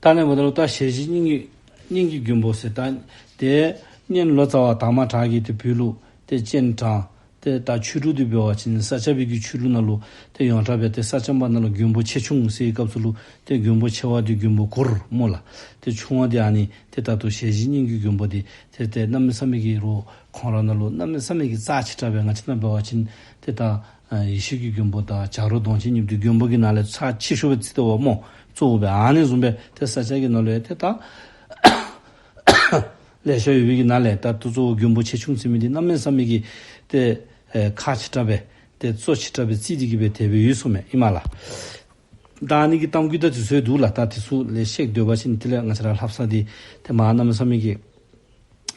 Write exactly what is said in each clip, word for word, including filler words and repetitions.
ད་ཨ་ནི་འབདཝ་ད་ལུ་ད་ཞལ་བཞི་སྙན་བརྒྱུད་སྙན་བརྒྱུད་མགོན་པོ་ཟེར་ད་ཏེ་གཉན་ལོ་ཙཱ་བ་དར་མ་གྲགས་ཀྱིས་ཏེ་བོད་ལུ་ཏེ་སྤྱན་དྲངས། ཏེ་ད་ཆོས་དྲུག་འདི་འབད་བ་ཅིན་ས་སྐྱ་པའི་གི་ཆོས་ལུགས་ནང་ལུ་ཏེ་ཡོངས་གྲགས་སྦེ་ཏེ་ས་སྐྱ་པ་ནང་ལུ་མགོན་པོ་ཆེ་ཆུང་ཟེར་བའི་སྐབས་སུ་ལུ་ཏེ་མགོན་པོ་ཆེ་བ་འདི་མགོན་པོ་གུར་སྨོ་ལགས། ཏེ་ཆུང་བ་འདི་ཨ་ནི་ཏེ་ད་ལྟོ་ཞལ་བཞི་སྙན་བརྒྱུད་མགོན་པོ་འདི་ཏེ་ཏེ་གནམ་མེད་ས་མེད་ཀྱི་རོགས་ཁོང་ར་ནང་ལུ་གནམ་མེད་ས་མེད་ཀྱི་རྩ་ཆེ་དྲགས་སྦེ་ང་བཅས་ནང་འབད་བ་ཅིན་ཏེ་ད་ཨ་ཡེ་ཤེས་ཀྱི་མགོན་པོ་དང་བྱ་རོག་གདོང་ཅན་གཉིས་འདི་མགོན་པོ་གི་ནང་ལས་རྩ་ཆེ་ཤོས་སྦེ་བརྩི་དོ་བ་སྨོ། གཙོ་བོ་སྦེ་ཨ་ནི་བཟུམ་སྦེ་ཏེ་ས་སྐྱ་གི་ནང་ལུ་ཡང་ཏེ་ད་ལེ་ཤ་ཡོད་པའི་གི་ནང་ལས་ད་ལྟོ་གཙོ་བོ་མགོན་པོ་ཆེ་ཆུང་ཟེར་མི་འདི་གནམ་མེད་ས་མེད་ཀྱི་ཏེ་ཨེ་ཁག་ཆེ་དྲགས་སྦེ་ཏེ་གཙོ་ཆེ་དྲགས་སྦེ་བརྩི་སྟེ་གི་སྦེ་དེ་སྦེ་ཡོད་ཟེར་མས་ཨིན་མས་ལགས། ད་ཨ་ནི་གི་གཏམ་རྒྱུད་དང་དེ་ཚུ་འདུག་ལགས། ད་དེ་ཚུ་ལེ་ཤ་ཅིག་སྡོད་པ་ཅིན་དེ་ལས་ང་བཅས་ར་ལྷབ་ས་འདི་ཏེ་མ་གནམ་མེད་ས་མེད་ཀྱི་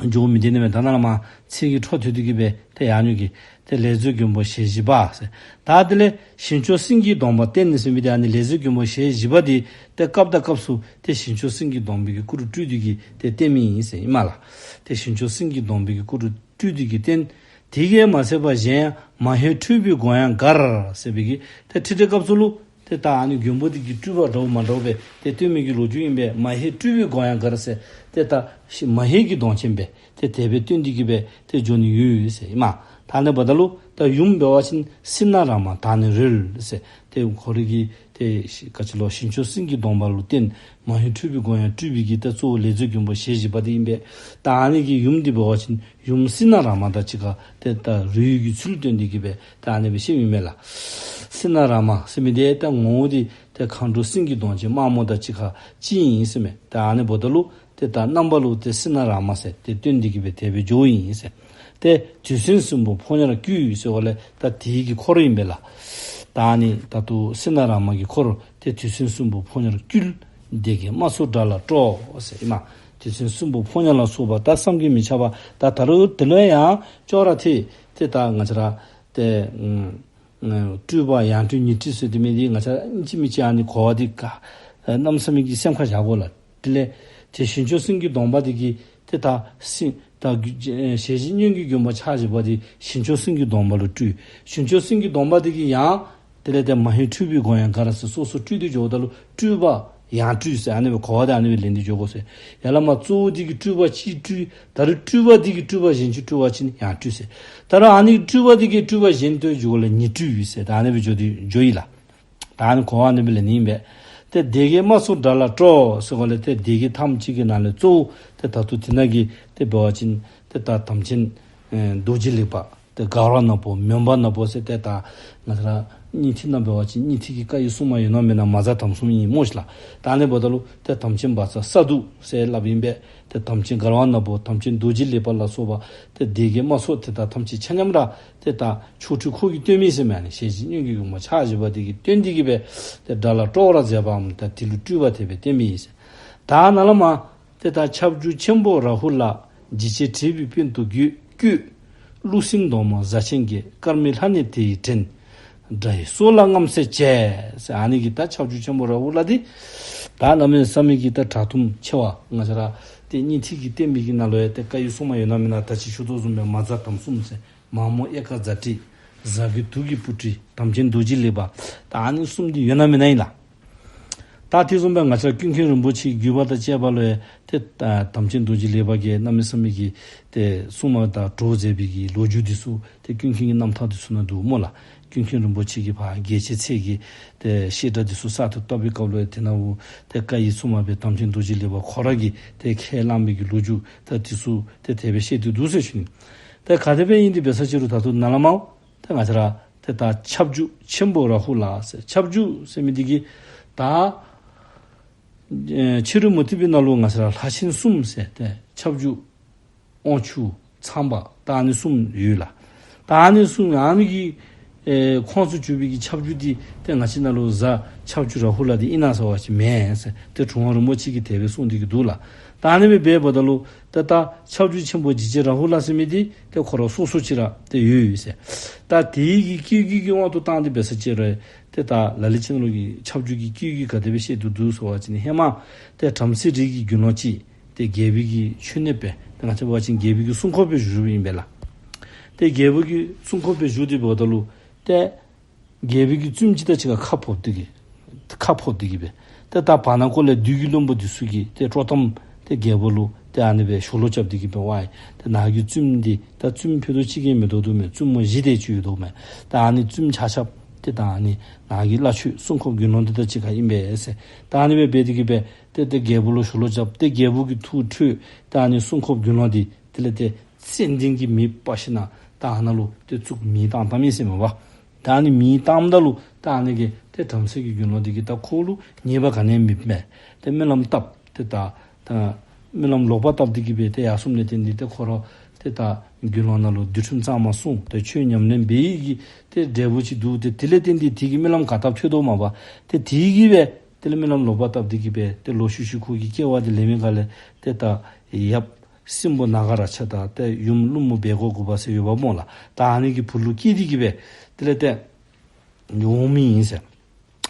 འགྱོ་མི་བདེ་ནི་མས། ད་ནཱ་ལས་མར་ཚིག་གི་འཕྲོ་མཐུད་དེ་གི་སྦེ་ཏེ་ཡར་འགྱོ་གེ། ཏེ་ལས་མཛོད་མགོན་པོ་ཞལ་བཞི་པ་ཟེར། ད་དེ་ལས་ཞིང་སྐྱོང་སེང་གེའི་གདོང་པ་བསྟེན་ཟེར་མི་འདི་ཨ་ནི་ལས་མཛོད་མགོན་པོ་ཞལ་བཞི་པ་འདི་ཏེ་སྐབས་དང་སྐབས་སུ་ཏེ་ཞིང་སྐྱོང་སེང་གེའི་གདོང་པའི་གི་སྐུ་རུ་སྤྲུལ་ཏེ་གི་ཏེ་བསྟེན་མི་ཨིན་ཟེར་ཨིན་མས་ལགས། ཏེ་ཞིང་སྐྱོང་སེང་གེའི་གདོང་པའི་གི་སྐུ་རུ་སྤྲུལ་ཏེ་གི་བསྟེན། དེ་གིས་མ་ཚད་པར་གཞན་ཡང་མ་ཧེ་སྤྲུལ་པའི་མགོན་ཡང་མགར་ཟེར་བའི་གི་ཏེ་ཁྲིད་དེའི་སྐབས་སུ་ལུ་ཏེ་ད་ཨ་ནི་མགོན་པོ་འདི་གི་སྤྲུལ་པ་འདྲཝ་མ་འདྲཝ་སྦེ་ཏེ་སྟོན་མི་གི་ལོ་རྒྱུས་ཨིན་པས། མ་ཧེ་སྤྲུལ་པའི་མགོན་ཡང་མགར་ཟེར། ཏེ་ད་ཤི་མ་ཧེ་གི་གདོང་ཅན་སྦེ་ཏེ་དེ་སྦེ་སྟོན་ཏེ་གི་སྦེ་ཏེ་འགྱོ་ནི་ཡོད་ཟེར་ཨིན་མས། ད་ཨ་ནི་འབདཝ་ད་ལུ་ད་ཡུམ་འབད་བ་ཅིན་སྲིད་ན་རང་མ་དང་ནི་རོལ་ཟེར། ཏེ་ཁོ་རའི་གི་ཏེ་ཤི་ག་ཅི་ལོ་ཞིང་སྐྱོང་སེང་གེའི་གདོང་པ་ལུ་བསྟེན། མ་ཧེ་སྤྲུལ་པའི་མགོན་ཡང་སྤྲུལ་པའི་གི་ད་གཙོ་བོ་ལས་མཛོད་མགོན་པོ་ཞལ་བཞི་པ་འདི་ཨིན་པས། ད་ཨ་ནི་གི་ཡུམ་འདི་འབད་བ་ཅིན་ཡུམ་སྲིད་ན་རང་མ་དང་གཅིག་ཁར་ཏེ་ད་རོལ་གྱི་ཚུལ་སྟོན་ཏེ་གི་སྦེ་ད་ཨ་ནི་སྦེ་བཤདཔ་ཨིན་མས་ལགས། སྲིད་ན་རང་མ་ཟེར་མི་འདི་ད་ངོ་བོ་འདི་ཏེ་མཁའ་འགྲོ་སེང་གེའི་གདོང་ཅན་དམར་མོ་དང་གཅིག་ཁར་གཅིག་ཨིན་ཟེར་མས། ད་ཨ་ནི་འབདཝ་ད་ལུ་ཏེ་ད་རྣམ་པ་ལུ་ཏེ་སྲིད་ན་རང་མ་ཟེར་ཏེ་སྟོན་ཏེ་གི་སྦེ་དེ་སྦེ་འགྱོཝ་ཨིན་ཟེར། ཏེ་དུས་མཚན་གསུམ་པོ་ཕོ་ཉར་བསྐུལ་ཟེར་བ་ལས་ད་དེ་གི་འཁོར་ཨིན་པས་ལགས། ད་ཨ་ནི་ད་ལྟོ་སྲིད་ན་རང་མ་གི་འཁོར་ཏེ་དུས་མཚན་གསུམ་པོ་ཕོ་ཉར་བསྐུལ། སྡེ་བརྒྱད་དམག་ཚོགས་དགྲ་ལ་སྤྲོ་ཟེར་ཨིན་མས། དུས་མཚན་གསུམ་པོ་ཕོ་ཉ་ལ་སོགས་པ་ད་བསམ་གྱིས་མི་ཁྱབ་པ་ད་ད་རུང་དེ་ལས་ཡང་ཅོག་ར་འཐད་དེ་ད་ང་བཅས་ར་ཏེ་ཨ་སྤྲུལ་པ་ཡང་སྤྲུལ་ཉིང་སྤྲུལ་ཟེར་དེ་མི་འདི་ང་བཅས་ར་ཨིན་ཅི་མིན་ཅི་ཨ་ནི་གོ་བ་འདི་ག་ཨ་གནམ་མེད་ས་མེད་ཀྱི་སེམས་ཁར་བཞག་དགོ་ལགས། དེ་ལས་ཏེ་ཞིང་སྐྱོང་སེང་གེའི་གདོང་པ་འདི་གིས་ཏེ་ད་སྲིད་ད་ཞལ་བཞི་སྙན་བརྒྱུད་མགོན་པོ་ཕྱག་བཞི་པ་འདི་ཞིང་སྐྱོང་སེང་གེའི་གདོང་པ་ལུ་སྤྲུལ། ཞིང་སྐྱོང་སེང་གེའི་གདོང་པ་འདི་གིས་ཡང་དེ་ལས་ཏེ་མ་ཧེ་སྤྲུལ་པའི་མགོན་ཡང་མགར་ཟེར་སོ་སོ་སྤྲུལ་ཏེ་འགྱོཝ་ད་ལུ་སྤྲུལ་པ་ཡང་སྤྲུལ་ཟེར་ཨ་ནི་སྦེ་གོ་བ་འདི་ཨ་ནི་སྦེ་ལེན་ཏེ་འགྱོ་དགོ་ཟེར། ཡར་ལས་མར་གཙོ་བོ་འདི་གིས་སྤྲུལ་པ་གཅིག་སྤྲུལ། ད་རུང་སྤྲུལ་པ་འདི་གིས་སྤྲུལ་པ་གཞན་ཅིག་སྤྲུལ་བ་ཅིན་ཡང་སྤྲུལ་ཟེར། ད་རུང་ཨ་ནི་སྤྲུལ་པ་འདི་གིས་སྤྲུལ་པ་གཞན་སྟོན་འགྱོཝ་ལས་ཉིང་སྤྲུལ་ཡོད་ཟེར། ད་ཨ་ནི་སྦེ་འགྱོ་སྟེ་འགྱོཝ་ཨིན་ལགས། ད་ཨ་ནི་གོ་བ་ཨ་ནི་སྦེ་ལེན་ནི་ཨིན་པས། ཏེ་སྡེ་བརྒྱད་དམག་ཚོགས་དགྲ་ལ་སྤྲོ་ཟེར་བ་ལས་ཏེ་སྡེ་བརྒྱད་ཐམས་ཅད་ཀྱི་ནང་ལས་གཙོ་བོ་ཏེ་ད་ལྟོ་དེ་ནང་གི་ཏེ་འབད་བ་ཅིན་ཏེ་ད་དམ་ཅན་ཨེ་རྡོ་རྗེ་ལེགས་པ་ཏེ་མགར་བ་ནག་པོ་མོན་པ་ནག་པོ་ཟེར་ཏེ་ད་ང་བཅས་ར་སྙིང་ཐིག་ནང་འབད་བ་ཅིན་སྙིང་ཐིག་གི་བཀའ་ཡི་སྲུང་མ་ཡོད་ན་མེད་ན་མ་རྩ་དམ་སྲུང་ཨིན་སྨོ་ཤི་ལགས། ད་ཨ་ནི་འབདཝ་ད་ལུ་ཏེ་དམ་ཅན་བཛྲ་ས་འདུ་ཟེར་སླབ་ཨིན་པས། ཏེ་དམ་ཅན་མགར་བ་ནག་པོ་དམ་ཅན་རྡོ་རྗེ་ལེགས་པ་ལ་སོགས་པ་ཏེ་སྡེ་བརྒྱད་དམག་ཚོགས་ཏེ་ད་ཐམས་ཅད་ཆ་མཉམ་ར་ཏེ་ད་ཆོ་འཕྲུལ་ཁོ་གིས་སྟོན་མི་ཟེར་མི་ཨ་ནི་ཞལ་བཞི་སྙན་བརྒྱུད་མགོན་པོ་ཕྱག་བཞི་པ་འདི་གིས་སྟོན་ཏེ་གི་སྦེ་ཏེ་དགྲ་ལ་སྤྲོ་བར་མཛད་པའམ་ད་དེ་ལུ་སྤྲུལ་པ་དེ་སྦེ་བསྟན་མི་ཨིན་ཟེར། ད་ནཱ་ལས་མར་ཏེ་ད་ཁྱབ་འཇུག་ཆེན་པོ་རཱ་ཧུ་ལ། འཇིགས་བྱེད་དྲེགས་པའི་དཔོན་དུ་བསྐོས། ཀླུ་སྲིན་གདོང་དམར་གཟའ་ཆེན་གྱི། སྐར་མའི་ལྷ་ནི་དེ་ཡི་བྲན། དགྲ་ཡི་སྲོག་ལ་རྔམ་ཟེར་བྱས། ཟེར་ཨ་ནི་གི་ད་ཁྱབ་འཇུག་ཆེན་པོ་རཱ་ཧུ་ལ་འདི་ད་གནམ་མེད་ས་མེད་ཀྱི་ད་གྲགས་ཐུང་ཆེ་བ་ང་བཅས་ར་ཏེ་སྙིང་ཐིག་གིས་བསྟན་པའི་གི་ནང་ལུ་ཡང་ཏེ་བཀའ་ཡི་སྲུང་མ་ཡོད་ན་མེད་ན་ད་ཅི་ཞུ་དོ་བཟུམ་སྦེ་མ་རྩ་དམ་སྲུང་ཟེར། མ་མོ་གཡས་དཀར་གཟའ་སྤྲེལ། གཟའ་གི་དུག་གི་སྤུ་གྲི། དམ་ཅན་རྡོ་རྗེ་ལེགས་པ། ད་ཨ་ནི་གསུམ་འདི་ཡོད་ན་མེད་ན་ཨིན་ལགས། ད་དེ་བཟུམ་སྦེ་ང་བཅས་ར་ཀུན་མཁྱེན་རིན་པོ་ཆེའི་བརྒྱུད་པ་དང་བཅས་པ་ལུ་ཡང་ཏེ་ད་དམ་ཅན་རྡོ་རྗེ་ལེགས་པ་གིས་གནམ་མེད་ས་མེད་ཀྱི་ཏེ་སྲུང་མ་དང་གྲོགས་མཛད་པའི་གི་ལོ་རྒྱུས་འདི་ཚུ་ཏེ་ཀུན་མཁྱེན་གྱི་རྣམ་ཐར་འདི་ཚུ་ནང་འདུག་སྨོ་ལགས། ཀུན་མཁྱེན་རིན་པོ་ཆེ་གིས་ཕར་རྒྱལ་ཆེན་ཚལ་གྱི་ཏེ་བཤད་གྲྭ་འདི་ཚུ་གསར་དུ་བཏབ་པའི་སྐབས་ལུ་ཡང་དེ་ནང་འོ་ཏེ་བཀའ་ཡི་སྲུང་མ་སྦེ་དམ་ཅན་རྡོ་རྗེ་ལེགས་པ་ཁོ་ར་གིས་ཏེ་ཁས་བླངས་པའི་གི་ལོ་རྒྱུས་ད་འདི་ཚུ་ཏེ་དེ་སྦེ་བཤད་དེ་འདུག་ཟེར་ཞུ་ནི། ཏེ་ག་དེ་སྦེ་ཨིན་ཏེ་འབད་ས་ཅི་རུང་ད་ལྟོ་ནཱ་ལས་མར་ཏེ་ང་བཅས་ར་ཏེ་ད་ཁྱབ་འཇུག་ཆེན་པོ་རཱ་ཧུ་ལ་ཟེར། ཁྱབ་འཇུག་ཟེར་མི་འདི་གིས་ད་ཨེ་ཕྱི་རོལ་མུ་སྟེགས་པའི་ནང་ལུ་ང་བཅས་ར་ལྷ་ཆེན་གསུམ་ཟེར་ཏེ་ཁྱབ་འཇུག་དབང་ཕྱུག་ཚངས་པ་ད་ཨ་ནི་གསུམ་ཡོད་ལགས། ད་ཨ་ནི་གསུམ་ཨ་ནི་གི་ཨེ་ཁོངས་སུ་གྱུར་པའི་གི་ཁྱབ་འཇུག་འདི་ཏེ་ང་བཅས་ནང་ལུ་གཟའ་ཁྱབ་འཇུག་རཱ་ཧུ་ལ་འདི་ཨིན་ན་ཟེར་བ་ཅིན་མེན་ཟེར་ཏེ་དྲུང་པ་རིན་པོ་ཆེ་གིས་དེ་སྦེ་གསུངས་ཏེ་གི་འདུག་ལགས། ད་ཨ་ནི་སྦེ་འབདཝ་ད་ལུ་ཏེ་ད་ཁྱབ་འཇུག་ཆེན་པོ་འཇིགས་བྱེད་རཱ་ཧུ་ལ་ཟེར་མི་འདི་ཏེ་ཁོ་ར་སོ་སོ་ཅིག་ར་ཏེ་ཡོད་ཡོད་ཟེར། ད་དེ་གི་བསྐྱེད་རྒྱུད་ཀྱི་དབང་དུ་བཏང་སྟེ་འབད་ས་ཅི་རུང་ཏེ་ད་ལ་ལུ་ཅིག་ནང་ལུ་གི་ཁྱབ་འཇུག་གི་བསྐྱེད་རྒྱུད་ག་དེ་སྦེ་བཤད་དེ་འདུག་ཟེར་བ་ཅིན་ཧེ་མ་ཏེ་བྲམ་ཟེ་རིགས་ཀྱི་དགེ་སློང་ཅིག་ཏེ་རྒྱལ་པོའི་གི་མཆོད་གནས་སྦེ་ཏེ་ང་བཅས་འབད་བ་ཅིན་རྒྱལ་པོའི་གི་སྲུང་འཁོར་སྦེ་བཞུགས་པའི་ཨིན་པས་ལགས། ཏེ་རྒྱལ་པོའི་གི་སྲུང་འཁོར་སྦེ་བཞུགས་ཏེ་འབདཝ་ད་ལུ་ཏེ་རྒྱལ་པོའི་གི་བཙུནམོ་ཅིག་དང་གཅིག་ཁར་ཁ་ཕོབ་སྟེ་གི་ཁ་ཕོབ་སྟེ་གི་སྦེ། ད་ ཏེ་ད་བར་ན་ཀོ་ལས་བདུད་ཀྱི་བློན་པོ་འདི་ཚུ་གིས་ཏེ་སྤྲོ་གཏམ་ཏེ་རྒྱལ་པོ་ལུ་ཏེ་ཨ་ནི་སྦེ་ཤོ་ལོ་རྐྱབ་སྟེ་གི་སྦེ་ཝའི་ཏེ་ནཱ་གི་བཙུནམོ་འདི་ད་བཙུནམོ་ཕུད་རྡོག་གཅིག་གིས་མི་དོ་དོ་མས། བཙུནམོ་བཞི་དེ་ཅིག་ཡོད་དོ་མས། ད་ཨ་ནི་བཙུནམོ་ཆ་ཁྱབ་ཏེ་ད་ཨ་ནི་ནཱ་གི་བླ་མཆོད་སྲུང་འཁོར་དགེ་སློང་འདི་དང་གཅིག་ཁར་ཨིན་པས་ཟེར། ད་ཨ་ནི་སྦེ་འབད་དེ་གི་སྦེ་ཏེ་ཏེ་རྒྱལ་པོ་ལུ་ཤོ་ལོ་རྐྱབ། ཏེ་རྒྱལ་པོ་གིས་ཐུགས་ཁྲོས། ད་ཨ་ནི་སྲུང་འཁོར་དགེ་སློང་འདི་དེ་ལས་ཏེ་ཙན་དན་གྱི་མེ་སྤར་ཞིནམ་ད་ཨ་ནཱ་ལུ་ཏེ་བཙུགས་མེ་བཏང་བཏངམ་ཨིན་ཟེར་མས་པ། ད་ཨ་ནི་མེ་བཏངམ་ད་ལུ་ད་ཨ་ནི་གི་ཏེ་བྲམ་ཟེ་གི་དགེ་སློང་འདི་གིས་ད་ཁོ་ལུ་ཉེས་པ་ག་ནི་ཡང་མེདཔ་མས། ཏེ་སྨོན་ལམ་བཏབ། ཏེ་ད་ད་སྨོན་ལམ་ལོག་པ་བཏབ་སྟེ་གི་སྦེ་ཏེ་ཡར་སོངམ་ལས་བརྟེན་ཏེ་ཏེ་ཁོ་ར་ཏེ་ད་དགེ་སློང་ནང་ལུ་འདུལ་ཁྲིམས་གཙང་མ་སྲུང་། ཏེ་ཆོས་ཉམས་ལེན་འབད་ཡི་གི་ཏེ་འབྲས་བུ་ཅིག་འདུག། ཏེ་དེ་ལས་བརྟེན་ཏེ་དེ་གི་སྨོན་ལམ་ག་བཏབ་ཐོས་དོ་མས་པ། ཏེ་དེ་གིས་སྦེ་དེ་ལས་སྨོན་ལམ་ལོག་པ་བཏབ་སྟེ་གི་སྦེ་ཏེ་ལོག་ཤུལ་ཤུལ་ཁོ་གི་སྐྱེ་བ་འདི་ལེན་མི་ག་ལས་ཏེ་ད་ཡབ་སྲིན་པོ་ནཱ་ག་རཀྵ་དང་ཏེ་ཡུམ་ཀླུ་མོ་སྦལ་ཀོ་དགུ་པ་ཟེར་ཡོདཔ་སྨོ་ལགས། ད་ཨ་ནི་གི་བུ་ལུ་སྐྱེས་ཏེ་གི་སྦེ་དེ་ལས་ཏེ་འོང་མི་ཨིན་ཟེར།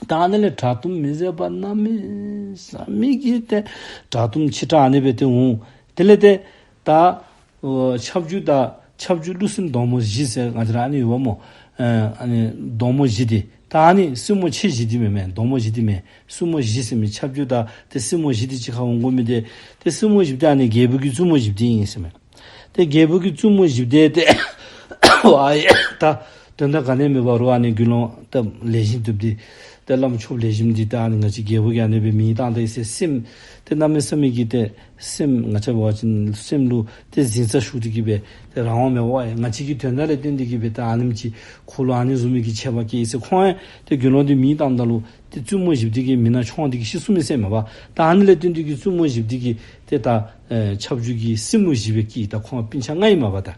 ད་ཨ་ནི་ལས་དྲག་དུམ་མི་བཟད་པ་གནམ་མེད་ས་མེད་ཀྱི་ཏེ་དྲག་དུམ་ཆེ་དྲགས་ཨ་ནི་སྦེ་ཏེ་འོང་། དེ་ལས་ཏེ་ད་ཨོ་ཁྱབ་འཇུག་དང་ཁྱབ་འཇུག་ཀླུ་སྲིན་གདོང་མོ་བཞི་ཟེར་ང་བཅས་ར་ཨ་ནི་ཡོདཔ་སྨོ། ཨ་ཨ་ནི་གདོང་མོ་བཞི་འདི་ད་ཨ་ནི་སྲིན་མོ་ཆེ་བཞི་འདི་མེན་མས། གདོང་མོ་བཞི་འདི་མེན། སྲིན་མོ་བཞི་ཟེར་མི་ཁྱབ་འཇུག་དང་ཏེ་སྲིན་མོ་བཞི་འདི་གཅིག་ཁར་འོང་དགོ་མི་འདི་ཏེ་སྲིན་མོ་བཞི་འདི་ཨ་ནི་རྒྱལ་པོ་གི་བཙུན་མོ་བཞི་འདི་ཨིན་ཟེར་མས། ཏེ་རྒྱལ་པོ་གི་བཙུན་མོ་བཞི་འདི་ཏེ་ཨའི་ད་དོན་དག་ག་ནི་མེད་པ་རོགས་ཨ་ནི་དགེ་སློང་ཏེ་ལེགས་ཤོམ་ཐོབ་སྟེ་ཏེ་བླམ་ཆོསཔ་ལེགས་ཤོམ་འདི་ད་ཨ་ནི་ང་བཅས་རྒྱལ་པོ་གིས་ཨ་ནི་སྦེ་མེ་བཏང་ད་ཡི་ཟེར་སེམས་ཏེ་གནམ་མེད་ས་མེད་ཀྱི་ཏེ་སེམས་ང་བཅས་འབད་བ་ཅིན་སེམས་ལུ་ཏེ་གཟི་རྩ་ཤུགས་ཏེ་གི་སྦེ་ཏེ་རང་དབང་མེད་པར་ང་བཅས་ཀྱི་དོན་དག་ལས་བརྟེན་ཏེ་གི་སྦེ་ཏེ་ཨ་ནེམ་ཅིག་ཁོ་ལུ་ཨ་ནི་བཟུམ་མའི་གི་ཆད་པ་བཀལ་ཡི་ཟེར་ཁོང་ཡང་ཏེ་དགེ་སློང་འདི་མེ་བཏངམ་ད་ལུ་ཏེ་བཙུན་མོ་བཞི་འདི་གིས་མེ་ནང་མཆོངས་ཏེ་གི་ཤི་སོང་མི་ཟེར་མས་པ། ད་ཨ་ནི་ལས་བརྟེན་ཏེ་གི་བཙུན་མོ་བཞི་འདི་གིས་ཏེ་ད་ཨེ་ཁྱབ་འཇུག་གི་སྲིན་མོ་བཞི་སྦེ་སྐྱེས། ད་ཁོང་སྤུན་ཆ་ལྔ་ཨིན་མས་པ། ད་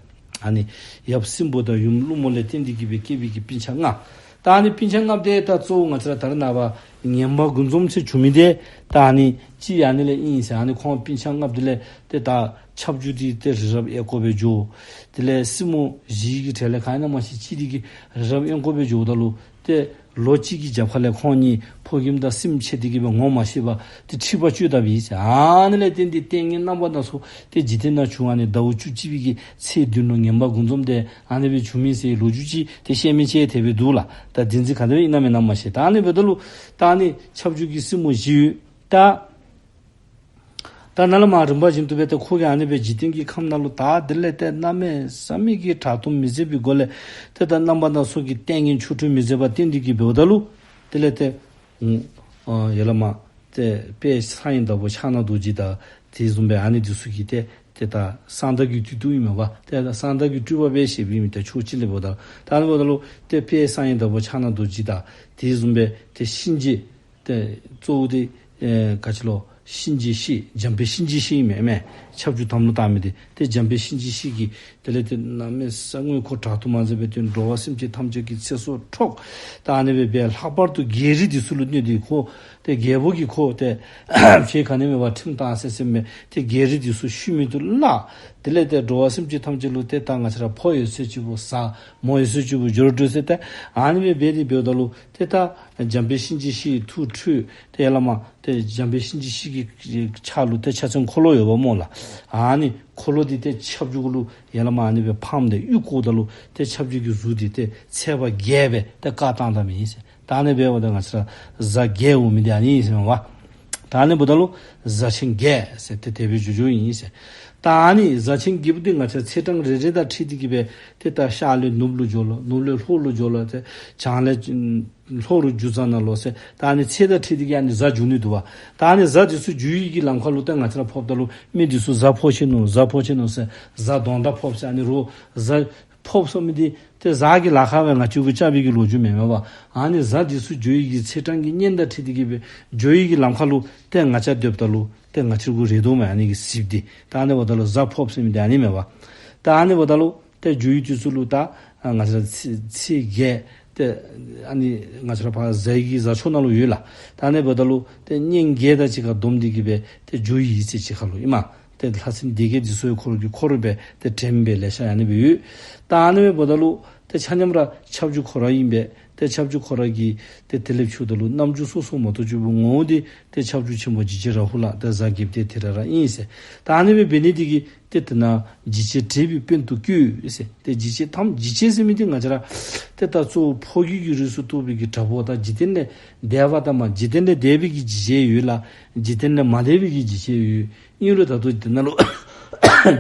ཨ་ནི་ཡབ་སྲིན་པོ་དང་ཡུམ་ཀླུ་མོ་ལས་བརྟེན་ཏེ་གི་སྦེ་སྐྱེས་པའི་གི་སྤུན་ཆ་ལྔ། ད་ཨ་ནི་སྤུན་ཆ་ལྔ་པོ་དེ་ད་གཙོ་བོ་ང་བཅས་ར་ད་རེས་ནངས་པ་ངན་པ་དགུ་འཛོམས་ཟེར་བྱུང་མི་དེ་ད་ཨ་ནི་གཅིག་ཨ་ནི་ལས་ཨིན་ཟེར། ཨ་ནི་ཁོང་སྤུན་ཆ་ལྔ་པོ་དེ་ལས་ཏེ་ད་ཁྱབ་འཇུག་འདི་ཏེ་རི་རབ་ཨེ་ཀོ་སྦེ་འགྱོ། དེ་ལས་སྲིན་མོ་བཞི་གི་གྲས་ལས་ག་ཨིན་ན་མ་ཤེས་གཅིག་འདི་གིས་རི་རབ་ཨེ་ཀོ་སྦེ་འགྱོཝ་ད་ལུ་ཏེ་ལོ་གཅིག་གི་རྒྱབ་ཁ་ལས་ཁོང་གཉིས་ཕོ་རྒནམ་དང་སྲིནམ་ཕྱད་དེ་གི་སྦེ་ངོ་མ་ཤེས་པར་ཏེ་འཁྲིག་པ་སྤྱོད་ད་པས་ཟེར། ཨ་ནི་ལས་བརྟེན་ཏེ་ལྟས་ངན་རྣམ་པ་སྣ་ཚོགས་ཏེ་འཇིག་རྟེན་ན་བྱུང་། ཨ་ནི་ཟླཝ་བཅུ་གཅིག་པའི་གི་ཚེས་བདུན་ལུ་ངན་པ་དགུ་འཛོམས་དེ་ཨ་ནི་སྦེ་བྱུང་མི་ཟེར་ལོ་རྒྱུས་ཅིག་ཏེ་བཤད་མི་ཅིག་དེ་སྦེ་འདུག་ལགས། ད་བདེན་རྫུན་ག་དེ་སྦེ་ཨིན་ན་མེན་ན་མ་ཤེས། ད་ཨ་ནི་འབདཝ་ད་ལུ་ད་ཨ་ནི་ཁྱབ་འཇུག་གི་སྲིན་མོ་བཞི་ཡོད། ད་ད་ནཱ་ལས་མར་རིམ་པ་བཞིན་དུ་སྦེ་ཏེ་ཁོ་གིས་ཨ་ནི་སྦེ་འཇིག་རྟེན་གྱི་ཁམས་ནང་ལུ་ད་དེ་ལས་ཏེ་གནམ་མེད་ས་མེད་ཀྱི་དྲག་དུམ་མི་བཟད་པའི་སྒོ་ལས་ཏེ་ད་རྣམ་པ་སྣ་ཚོགས་ཀྱི་ལྟས་ངན་ཆོ་འཕྲུལ་མི་བཟད་པ་བསྟན་ཏེ་གི་འབདཝ་ད་ལུ་དེ་ལས་ཏེ་ཨ་ཡ་ལ་མ་ཏེ་དཔལ་གསང་བའི་བདག་པོ་ཕྱག་ན་རྡོ་རྗེ་དང་དེ་བཟུམ་སྦེ་ཨ་ནི་འདི་ཚུ་གིས་ཏེ་ཏེ་ད་གསང་བདག་གི་སྤྲུལ་སྤྲུལཝ་ཨིན་མས་པ། ཏེ་ད་གསང་བདག་གི་སྤྲུལ་པ་སྦེ་བཞེས་པའི་མི་ཏེ་ཕྱོགས་གཅིག་ལས་འབདཝ་ད་ད་ཨ་ནི་འབདཝ་ད་ལུ་ཏེ་དཔལ་གསང་བའི་བདག་པོ་ཕྱག་ན་རྡོ་རྗེ་དང་དེ་བཟུམ་སྦེ་ཏེ་གཤིན་རྗེ་ཏེ་གཙོ་བོ་དེ་ཨེ་ག་ཅི་ལོ་གཤིན་རྗེ་གཤེད་འཇམ་དཔལ་གཤིན་རྗེ་གཤེད་ཨིན་མས། ཨེ་མས་ཁྱབ་འཇུག་དམ་ལུ་བཏགས་མི་དེ་ཏེ་འཇམ་དཔལ་གཤིན་རྗེ་གཤེད་ཀྱིས་དེ་ལས་ཏེ་གནམ་མེད་ས་མེད་ཁོ་དྲག་དུམ་མ་བཟད་པའི་ཏེ་འགྲོ་བ་སེམས་ཅན་ཐམས་ཅད་ཀྱི་ཚེ་སྲོག་འཕྲོག། ད་ཨ་ནི་སྦེ་འབད་ལྷག་པར་དུ་རྒྱལ་རིགས་འདི་ཚུ་ལུ་གནོད་དེ་ཁོ་ཏེ་རྒྱལ་པོ་གིས་ཁོ་ཏེ་ཕྱེད་ག་ནི་མེད་པར་ཁྲིམས་བཏང་ཟེར་ཟེར་མས། ཏེ་རྒྱལ་རིགས་འདི་ཚུ་ཤུལ་མེད་དུ་བརླག། དེ་ལས་ཏེ་འགྲོ་བ་སེམས་ཅན་ཐམས་ཅད་ལུ་ཏེ་ད་ང་བཅས་ར་ཕོ་ཡོད་ཚད་ཅིག་པོ་བཟའ་མོ་ཡོད་ཚད་ཅིག་པོ་འབྱོར་འགྱོ་ཟེར་ཏེ་ཨ་ནི་སྦེ་འབད་དེ་འབདཝ་ད་ལུ་ཏེ་ད་འཇམ་དཔལ་གཤིན་རྗེ་གཤེད་ཐུགས་ཁྲོས། ཏེ་ཡ་ལ་མ་ཏེ་འཇམ་དཔལ་གཤིན་རྗེ་གཤེད་ཀྱི་ཕྱག་ལུ་ཏེ་ཕྱག་མཚན་འཁོར་ལོ་ཡོདཔ་སྨོ་ལགས། ཨ་ནི་འཁོར་ལོ་འདི་ཏེ་ཁྱབ་འཇུག་ལུ་ཡ་ལ་མ་ཨ་ནི་སྦེ་འཕངམ་ད་དབུ་བཀོགཔ་ད་ལུ་ཏེ་ཁྱབ་འཇུག་གི་གཟུགས་འདི་ཏེ་ཚེག་བར་བརྒྱད་སྦེ་ཏེ་བཀག་བཏང་ད་མི་ཨིན་ཟེར། ད་ཨ་ནི་འབདཝ་ད་ང་བཅས་ར་གཟའ་བརྒྱད་འོང་མི་འདི་ཨ་ནི་ཨིན་ཟེར་མས་པ། ད་ཨ་ནི་འབདཝ་ད་ལུ་གཟའ་ཆེན་བརྒྱད་ཟེར་ཏེ་དེ་སྦེ་བརྗོད་བརྗོདཔ་ཨིན་ཟེར། ད་ཨ་ནི་གཟའ་ཆེན་བརྒྱད་པོ་འདི་ང་བཅས་ཚེས་གྲངས་རེ་རེ་དང་འཁྲིལ་ཏེ་གི་སྦེ་ཏེ་ད་ཤར་ལས་ནུབ་ལུ་འགྱོ་ལོ། ནུབ་ལས་ལྷོ་ལུ་འགྱོ་ལོ། ཏེ་བྱང་ལས་ལྷོ་རུ་འགྱོ་ཟ་ན་ལོ་ཟེར། ད་ཨ་ནི་ཚེས་དང་འཁྲིལ་ཏེ་གི་ཨ་ནི་གཟའ་འགྱོ་ནི་འདུག་པ། ད་ཨ་ནི་གཟའ་འདི་ཚུ་འགྱོ་ཡི་གི་ལམ་ཁ་ལུ་ཏེ་ང་བཅས་ར་ཕོགཔ་ད་ལུ་མི་འདི་ཚུ་གཟའ་ཕོག་ཆི་ནུག་གཟའ་ཕོག་ཆི་ནུག་ཟེར་གཟའ་གདོང་དང་ཕོགཔ་ཟེར་ཨ་ནི་རུ་གཟའ་ཕོགཔ་ཟེར་མི་འདི་ཏེ་གཟའ་གི་ལཱ་ཁག་སྦེ་ང་བཅས་ཀྱིས་རྐྱབ་པའི་གི་ལོ་རྒྱུས་མེན་མས་པ། ཨ་ནི་གཟའ་འདི་ཚུ་འགྱོ་ཡི་གི་ཚེས་གྲངས་ཀྱི་གཉེན་དང་འཁྲིལ་ཏེ་གི་སྦེ་འགྱོ་ཡི་གི་ལམ་ཁ་ལུ་ཏེ་ང་བཅས་སྡོདཔ་ད་ལུ་ཏེ་ང་བཅས་ཀྱིས་རེ་དོགས་མས་ཨ་ནི་གི་གཟིགས་ཏེ། ད་ཨ་ནི་འབདཝ་ད་ལུ་གཟའ་ཕོགཔ་ཟེར་མི་འདི་ཨ་ནི་མས་པ། ད་ཨ་ནི་འབདཝ་ད་ལུ་ཏེ་འགྱོ་ཡི་དུས་སུ་ལུ་ད་ཨ་ང་བཅས་ར་ཚེས་ཚེས་བརྒྱད་ཏེ་ཨ་ནི་ང་བཅས་ར་ཕར་གཟའ་གི་གཟའ་མཆོག་ནང་ལུ་ཡོད་ལགས། ད་ཨ་ནི་འབདཝ་ད་ལུ་ཏེ་གཉེན་བརྒྱད་དང་གཅིག་ཁར་སྡོམ་སྟེ་གི་སྦེ་ཏེ་འགྱོ་ཡི་ཟེར་གཅིག་ཁར་ལུ་ཨིན་མས། ཏེ་ལྷ་སྲིན་སྡེ་བརྒྱད་འདི་ཚུ་ཡང་འཁོར་གྱི་འཁོར་སྦེ་ཏེ་དྲནམ་སྦེ་ལེ་ཤ་ཡང་ཨ་ནི་སྦེ་ཡོད། ད་ཨ་ནི་སྦེ་འབདཝ་ད་ལུ་ཏེ་ཆ་མཉམ་ར་ཁྱབ་འཇུག་ཁོ་ར་ཨིན་པས། ཏེ་ཁྱབ་འཇུག་ཁོ་ར་གིས་ཏེ་དེ་ལས་ཕྱུག་ད་ལུ་རྣམ་འགྱུར་སོ་སོ་མ་གཏོགས་ཅིག་པོ་ངོ་བོ་འདི་ཏེ་ཁྱབ་འཇུག་ཆེན་པོ་འཇིགས་བྱེད་རཱ་ཧུ་ལ་ཏེ་གཟའ་རྒྱལཔོ་ཏེ་དེ་ར་ར་ཨིན་ཟེར། ད་ཨ་ནི་སྦེ་འབད་ནི་འདི་གིས་ཏེ་དེ་ནང་འཇིགས་བྱེད་བྲལ་བའི་དཔོན་དུ་བསྐོས་ཟེར། ཏེ་འཇིགས་བྱེད་ཐམས་འཇིགས་བྱེད་ཟེར་མི་འདི་ང་བཅས་ར་ཏེ་ད་གཙོ་བོ་འཕོ་འགྱུར་གྱི་རིགས་སུ་གཏོགས་པའི་གི་དྲག་པོ་དང་འཇིག་རྟེན་ལས་འདས་པ་དང་མ་འཇིག་རྟེན་ལས་འདས་པའི་གི་འཇིགས་བྱེད་ཡོད་ལ། འཇིག་རྟེན་ལས་མ་འདས་པའི་གི་འཇིགས་བྱེད་ཡོད། ཨིན་རུང་ད་ལྟོ་འདི་ནང་ལུ་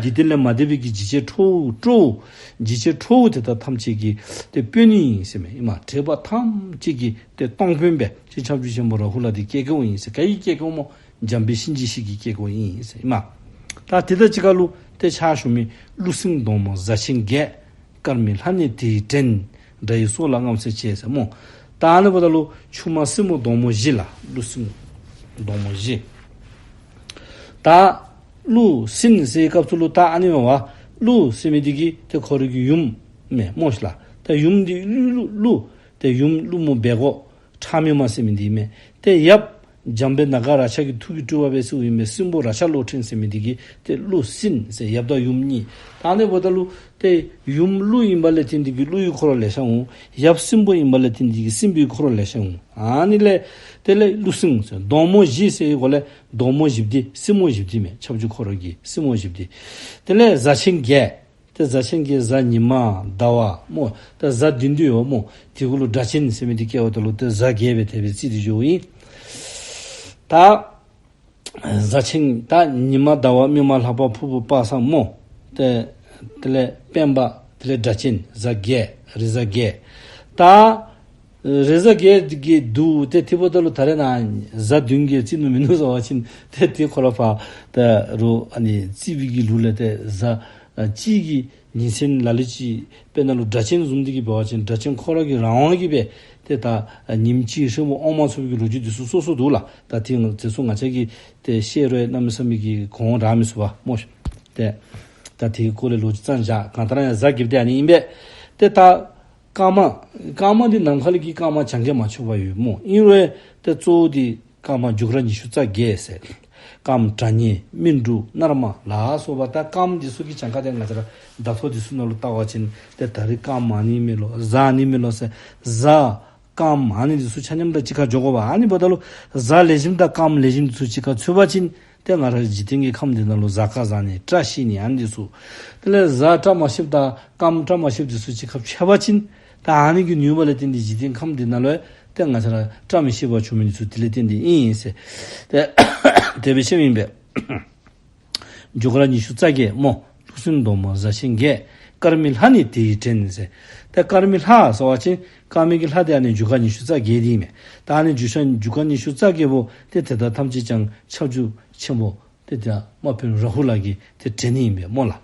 འཇིག་རྟེན་ལས་མ་འདས་པའི་གི་འཇིགས་བྱེད་ཁྲོ་བོ་ཁྲོ་བོ་འཇིགས་བྱེད་ཁྲོ་བོ་དེ་དག་ཐམས་ཅད་ཀྱི་ཏེ་དཔོན་ཨིན་ཟེར་མས། ཨིན་མས། དྲེགས་པ་ཐམས་ཅད་ཀྱི་ཏེ་སྡོང་དཔོན་སྦེ་ཏེ་ཁྱབ་འཇུག་ཆེན་པོ་རཱ་ཧུ་ལ་འདི་བསྐོས་བསྐོསཔ་ཨིན་ཟེར། ག་གིས་བསྐོས་བསྐོསཔ་སྨོ། འཇམ་དཔལ་གཤིན་རྗེ་གཤེད་ཀྱིས་བསྐོས་བསྐོསཔ་ཨིན་ཟེར། ཨིན་མས། ད་དེ་དང་གཅིག་ཁར་ལུ་ཏེ་ཕྱག་ཞུ་མི་ཀླུ་སྲིན་གདོང་མོ་གཟའ་ཆེན་བརྒྱད། སྐར་མའི་ལྷ་ནི་དེ་ཡིས་བྲན། དགྲ་ཡི་སྲོག་ལ་རྔམ་ཟེར་བྱས་ཟེར་སྨོ། ད་ཨ་ནི་འབདཝ་ད་ལུ་ཆུང་མ་སྲིན་མོ་གདོང་མོ་བཞི་ལགས། ཀླུ་སྲིན་གདོང་མོ་བཞི། ད་ཀླུ་སྲིན་ཟེར་བའི་སྐབས་སུ་ལུ་ད་ཨ་ནི་མས་པ། ཀླུ་ཟེར་མི་འདི་གིས་ཏེ་ཁོ་རའི་གི་ཡུམ་མས་སྨོ་ཤིག་ལགས། ད་ཡུམ་འདི་ཀླུ་ཀླུ་ཀླུ་ཏེ་ཡུམ་ཀླུ་མོ་སྦལ་མགོ་ཁྲག་མིག་དམར་ཟེར་མི་འདི་མས། ཏེ་ཡབ་འཇམ་དཔལ་ནཱ་ག་རཀྵ་གི་ཐུགས་ཀྱི་སྤྲུལ་པ་སྦེ་གསོལཝ་ཨིན་པས། སྲིན་པོ་རཀྵ་གློག་ཕྲེང་ཟེར་མི་འདི་གིས་ཏེ་ཀླུ་སྲིན་ཟེར་ཡབ་དང་ཡུམ་གཉིས། ད་ཨ་ནི་འབདཝ་ད་ལུ་ཏེ་ཡུམ་ཀླུ་ཨིན་པ་ལས་བརྟེན་ཏེ་གིས་ཀླུ་ཡི་འཁོར་ལེ་ཤ་འོང་། ཡབ་སྲིན་པོ་ཨིན་པ་ལས་བརྟེན་ཏེ་གིས་སྲིན་པོའི་འཁོར་ལེ་ཤ་འོང་། ཨ་ནི་ལས་དེ་ལས་ཀླུ་སྲིན་ཟེར་གདོང་མོ་བཞི་ཟེར་གོ་ལས་གདོང་མོ་བཞི་འདི་སྲིན་མོ་བཞི་འདི་མས། ཁྱབ་འཇུག་ཁོ་ར་གི་སྲིན་མོ་བཞི་འདི། དེ་ལས་གཟའ་ཆེན་བརྒྱད། ཏེ་གཟའ་ཆེན་གྱི་གཟའ་ཉི་མ་ཟླ་བ་སྨོ། ཏེ་གཟའ་བདུན་འདི་ཡོད་སྨོ། དེ་གུ་ལུ་སྒྲ་གཅན་ཟེར་མི་འདི་བཀལཝ་ད་ལུ་ཏེ་གཟའ་བརྒྱད་སྦེ་དེ་སྦེ་རྩིས་ཏེ་འགྱོཝ་ཨིན། ད་གཟའ་ཆེན་ད་ཉི་མ་ཟླ་བ་མིག་དམར་ལྷག་པ་ཕུར་བུ་དཔག་བསམ་སྨོ། ཏེ་དེ་ལས་སྤེན་པ་དེ་ལས་སྒྲ་གཅན་གཟའ་བརྒྱད་རེས་གཟའ་བརྒྱད། ད་རེས་གཟའ་བརྒྱད་ཀྱི་འདུག། ཏེ་དེ་འབདཝ་ད་ལུ་ད་རེས་ནངས་གཟའ་བདུན་གྱིས་རྩིས་ནུག་མི་ནུག་ཟེར་བ་ཅིན་ཏེ་དེ་ཁོ་ར་ཕར་ད་རུང་ཨ་ནི་རྩིས་པའི་གི་ལུགས་ལས་ཏེ་གཟའ་ཨ་གཅིག་གི་ཉིན་མཚན་ལ་ལུ་ཅིག་དཔེར་ན་ལུ་སྒྲ་གཅན་བཟུམ་འདི་གིས་འབད་བ་ཅིན་སྒྲ་གཅན་ཁོ་ར་གི་རང་དབང་གིས་སྦེ་ཏེ་ད་ཨ་ཉིནམ་གཅིག་ཧྲིལ་བུ་དབང་མ་ཚུགས་པའི་གི་ལོ་རྒྱུས་འདི་ཚུ་སོ་སོ་འདུག་ལགས། ད་དེ་ང་དེ་ཚུ་ང་བཅས་ཀྱིས་ཏེ་བཤད་རུང་གནམ་མེད་ས་མེད་ཀྱི་གོང་རག་མི་ཚུགས་པས་སྨོ། ཏེ་ད་དེ་གི་སྐོར་ལས་ལོ་རྒྱུས་ཙམ་བཞག། གང་ལྟར་ཡང་གཟའ་བརྒྱད་པ་འདི་ཨ་ནི་ཨིན་པས། ཏེ་ད་སྐར་མ་སྐར་མ་འདི་ནམ་མཁའ་ལུ་གི་སྐར་མ་གྱངས་ཁ་མ་ཆོདཔ་ཡོད་སྨོ། ཨིན་རུང་ཏེ་གཙོ་བོ་འདི་སྐར་མ་རྒྱུ་སྐར་ཉི་ཤུ་རྩ་བརྒྱད་ཟེར། སྐརམ་དྲ་ཉེ་སྨིན་དྲུག་སྣར་མ་ལ་སོགས་པ། ད་སྐརམ་འདི་ཚུ་གི་གྱངས་ཁ་འདི་ང་བཅས་ར་ཟླ་ཐོ་འདི་ཚུ་ནང་ལུ་བལྟ་བ་ཅིན་ཏེ་ད་རིས་སྐརམ་ཨ་ནི་མས་ལོ། གཟའ་ཨ་ནི་མས་ལོ་ཟེར། གཟའ་སྐརམ་ཨ་ནི་འདི་ཚུ་ཆ་མཉམ་དང་གཅིག་ཁར་འགྱོ་དགོ་པས། ཨ་ནི་འབདཝ་ད་ལུ་གཟའ་ལེགས་ཤོམ་དང་སྐརམ་ལེགས་ཤོམ་འདི་ཚུ་གཅིག་ཁར་ཚུད་པ་ཅིན་ཏེ་ང་ར་འཇིག་རྟེན་གྱི་ཁམས་འདི་ནང་ལུ་གཟའ་སྐར་བཟང་ནི་བཀྲ་ཤིས་ནི་ཨ་ནི་འདི་ཚུ། དེ་ལས་གཟའ་བཀྲ་མ་ཤིསཔ་དང་སྐརམ་བཀྲ་མ་ཤིསཔ་འདི་ཚུ་གཅིག་ཁར་ཕྱད་པ་ཅིན་ད་ཨ་ནི་གི་ནུས་པ་ལས་བརྟེན་ཏེ་འཇིག་རྟེན་ཁམས་འདི་ནང་ལུ་ཏེ་ང་བཅས་ར་བཀྲ་མི་ཤིས་པ་བྱུང་མི་འདི་ཚུ་དེ་ལས་བརྟེན་ཏེ་ཨིན་ཟེར། ཏེ་དེ་སྦེ་བཤདཔ་ཨིན་པས། རྒྱུ་སྐར་ཉི་ཤུ་རྩ་བརྒྱད་སྨོ། ཀླུ་སྲིན་གདོང་མོ་གཟའ་ཆེན་བརྒྱད། སྐར་མའི་ལྷ་ནི་དེ་ཡིས་བྲན་ཟེར། ཏེ་སྐར་མའི་ལྷ་ཟེར་བ་ཅིན་སྐར་མའི་གི་ལྷ་འདི་ཨ་ནི་རྒྱུ་སྐར་ཉི་ཤུ་རྩ་བརྒྱད་འདི་ཨིན་མས། ད་ཨ་ནི་རྒྱུ་སྐར་རྒྱུ་སྐར་ཉི་ཤུ་རྩ་བརྒྱད་པོ་ཏེ་དེ་དག་ཐམས་ཅད་ཀྱང་ཁྱབ་འཇུག་ཆེན་པོ་ཏེ་དེ་དམག་དཔོན་རཱ་ཧུ་ལ་གིས་ཏེ་བྲན་ནི་ཨིན་པས་སྨོ་ལགས།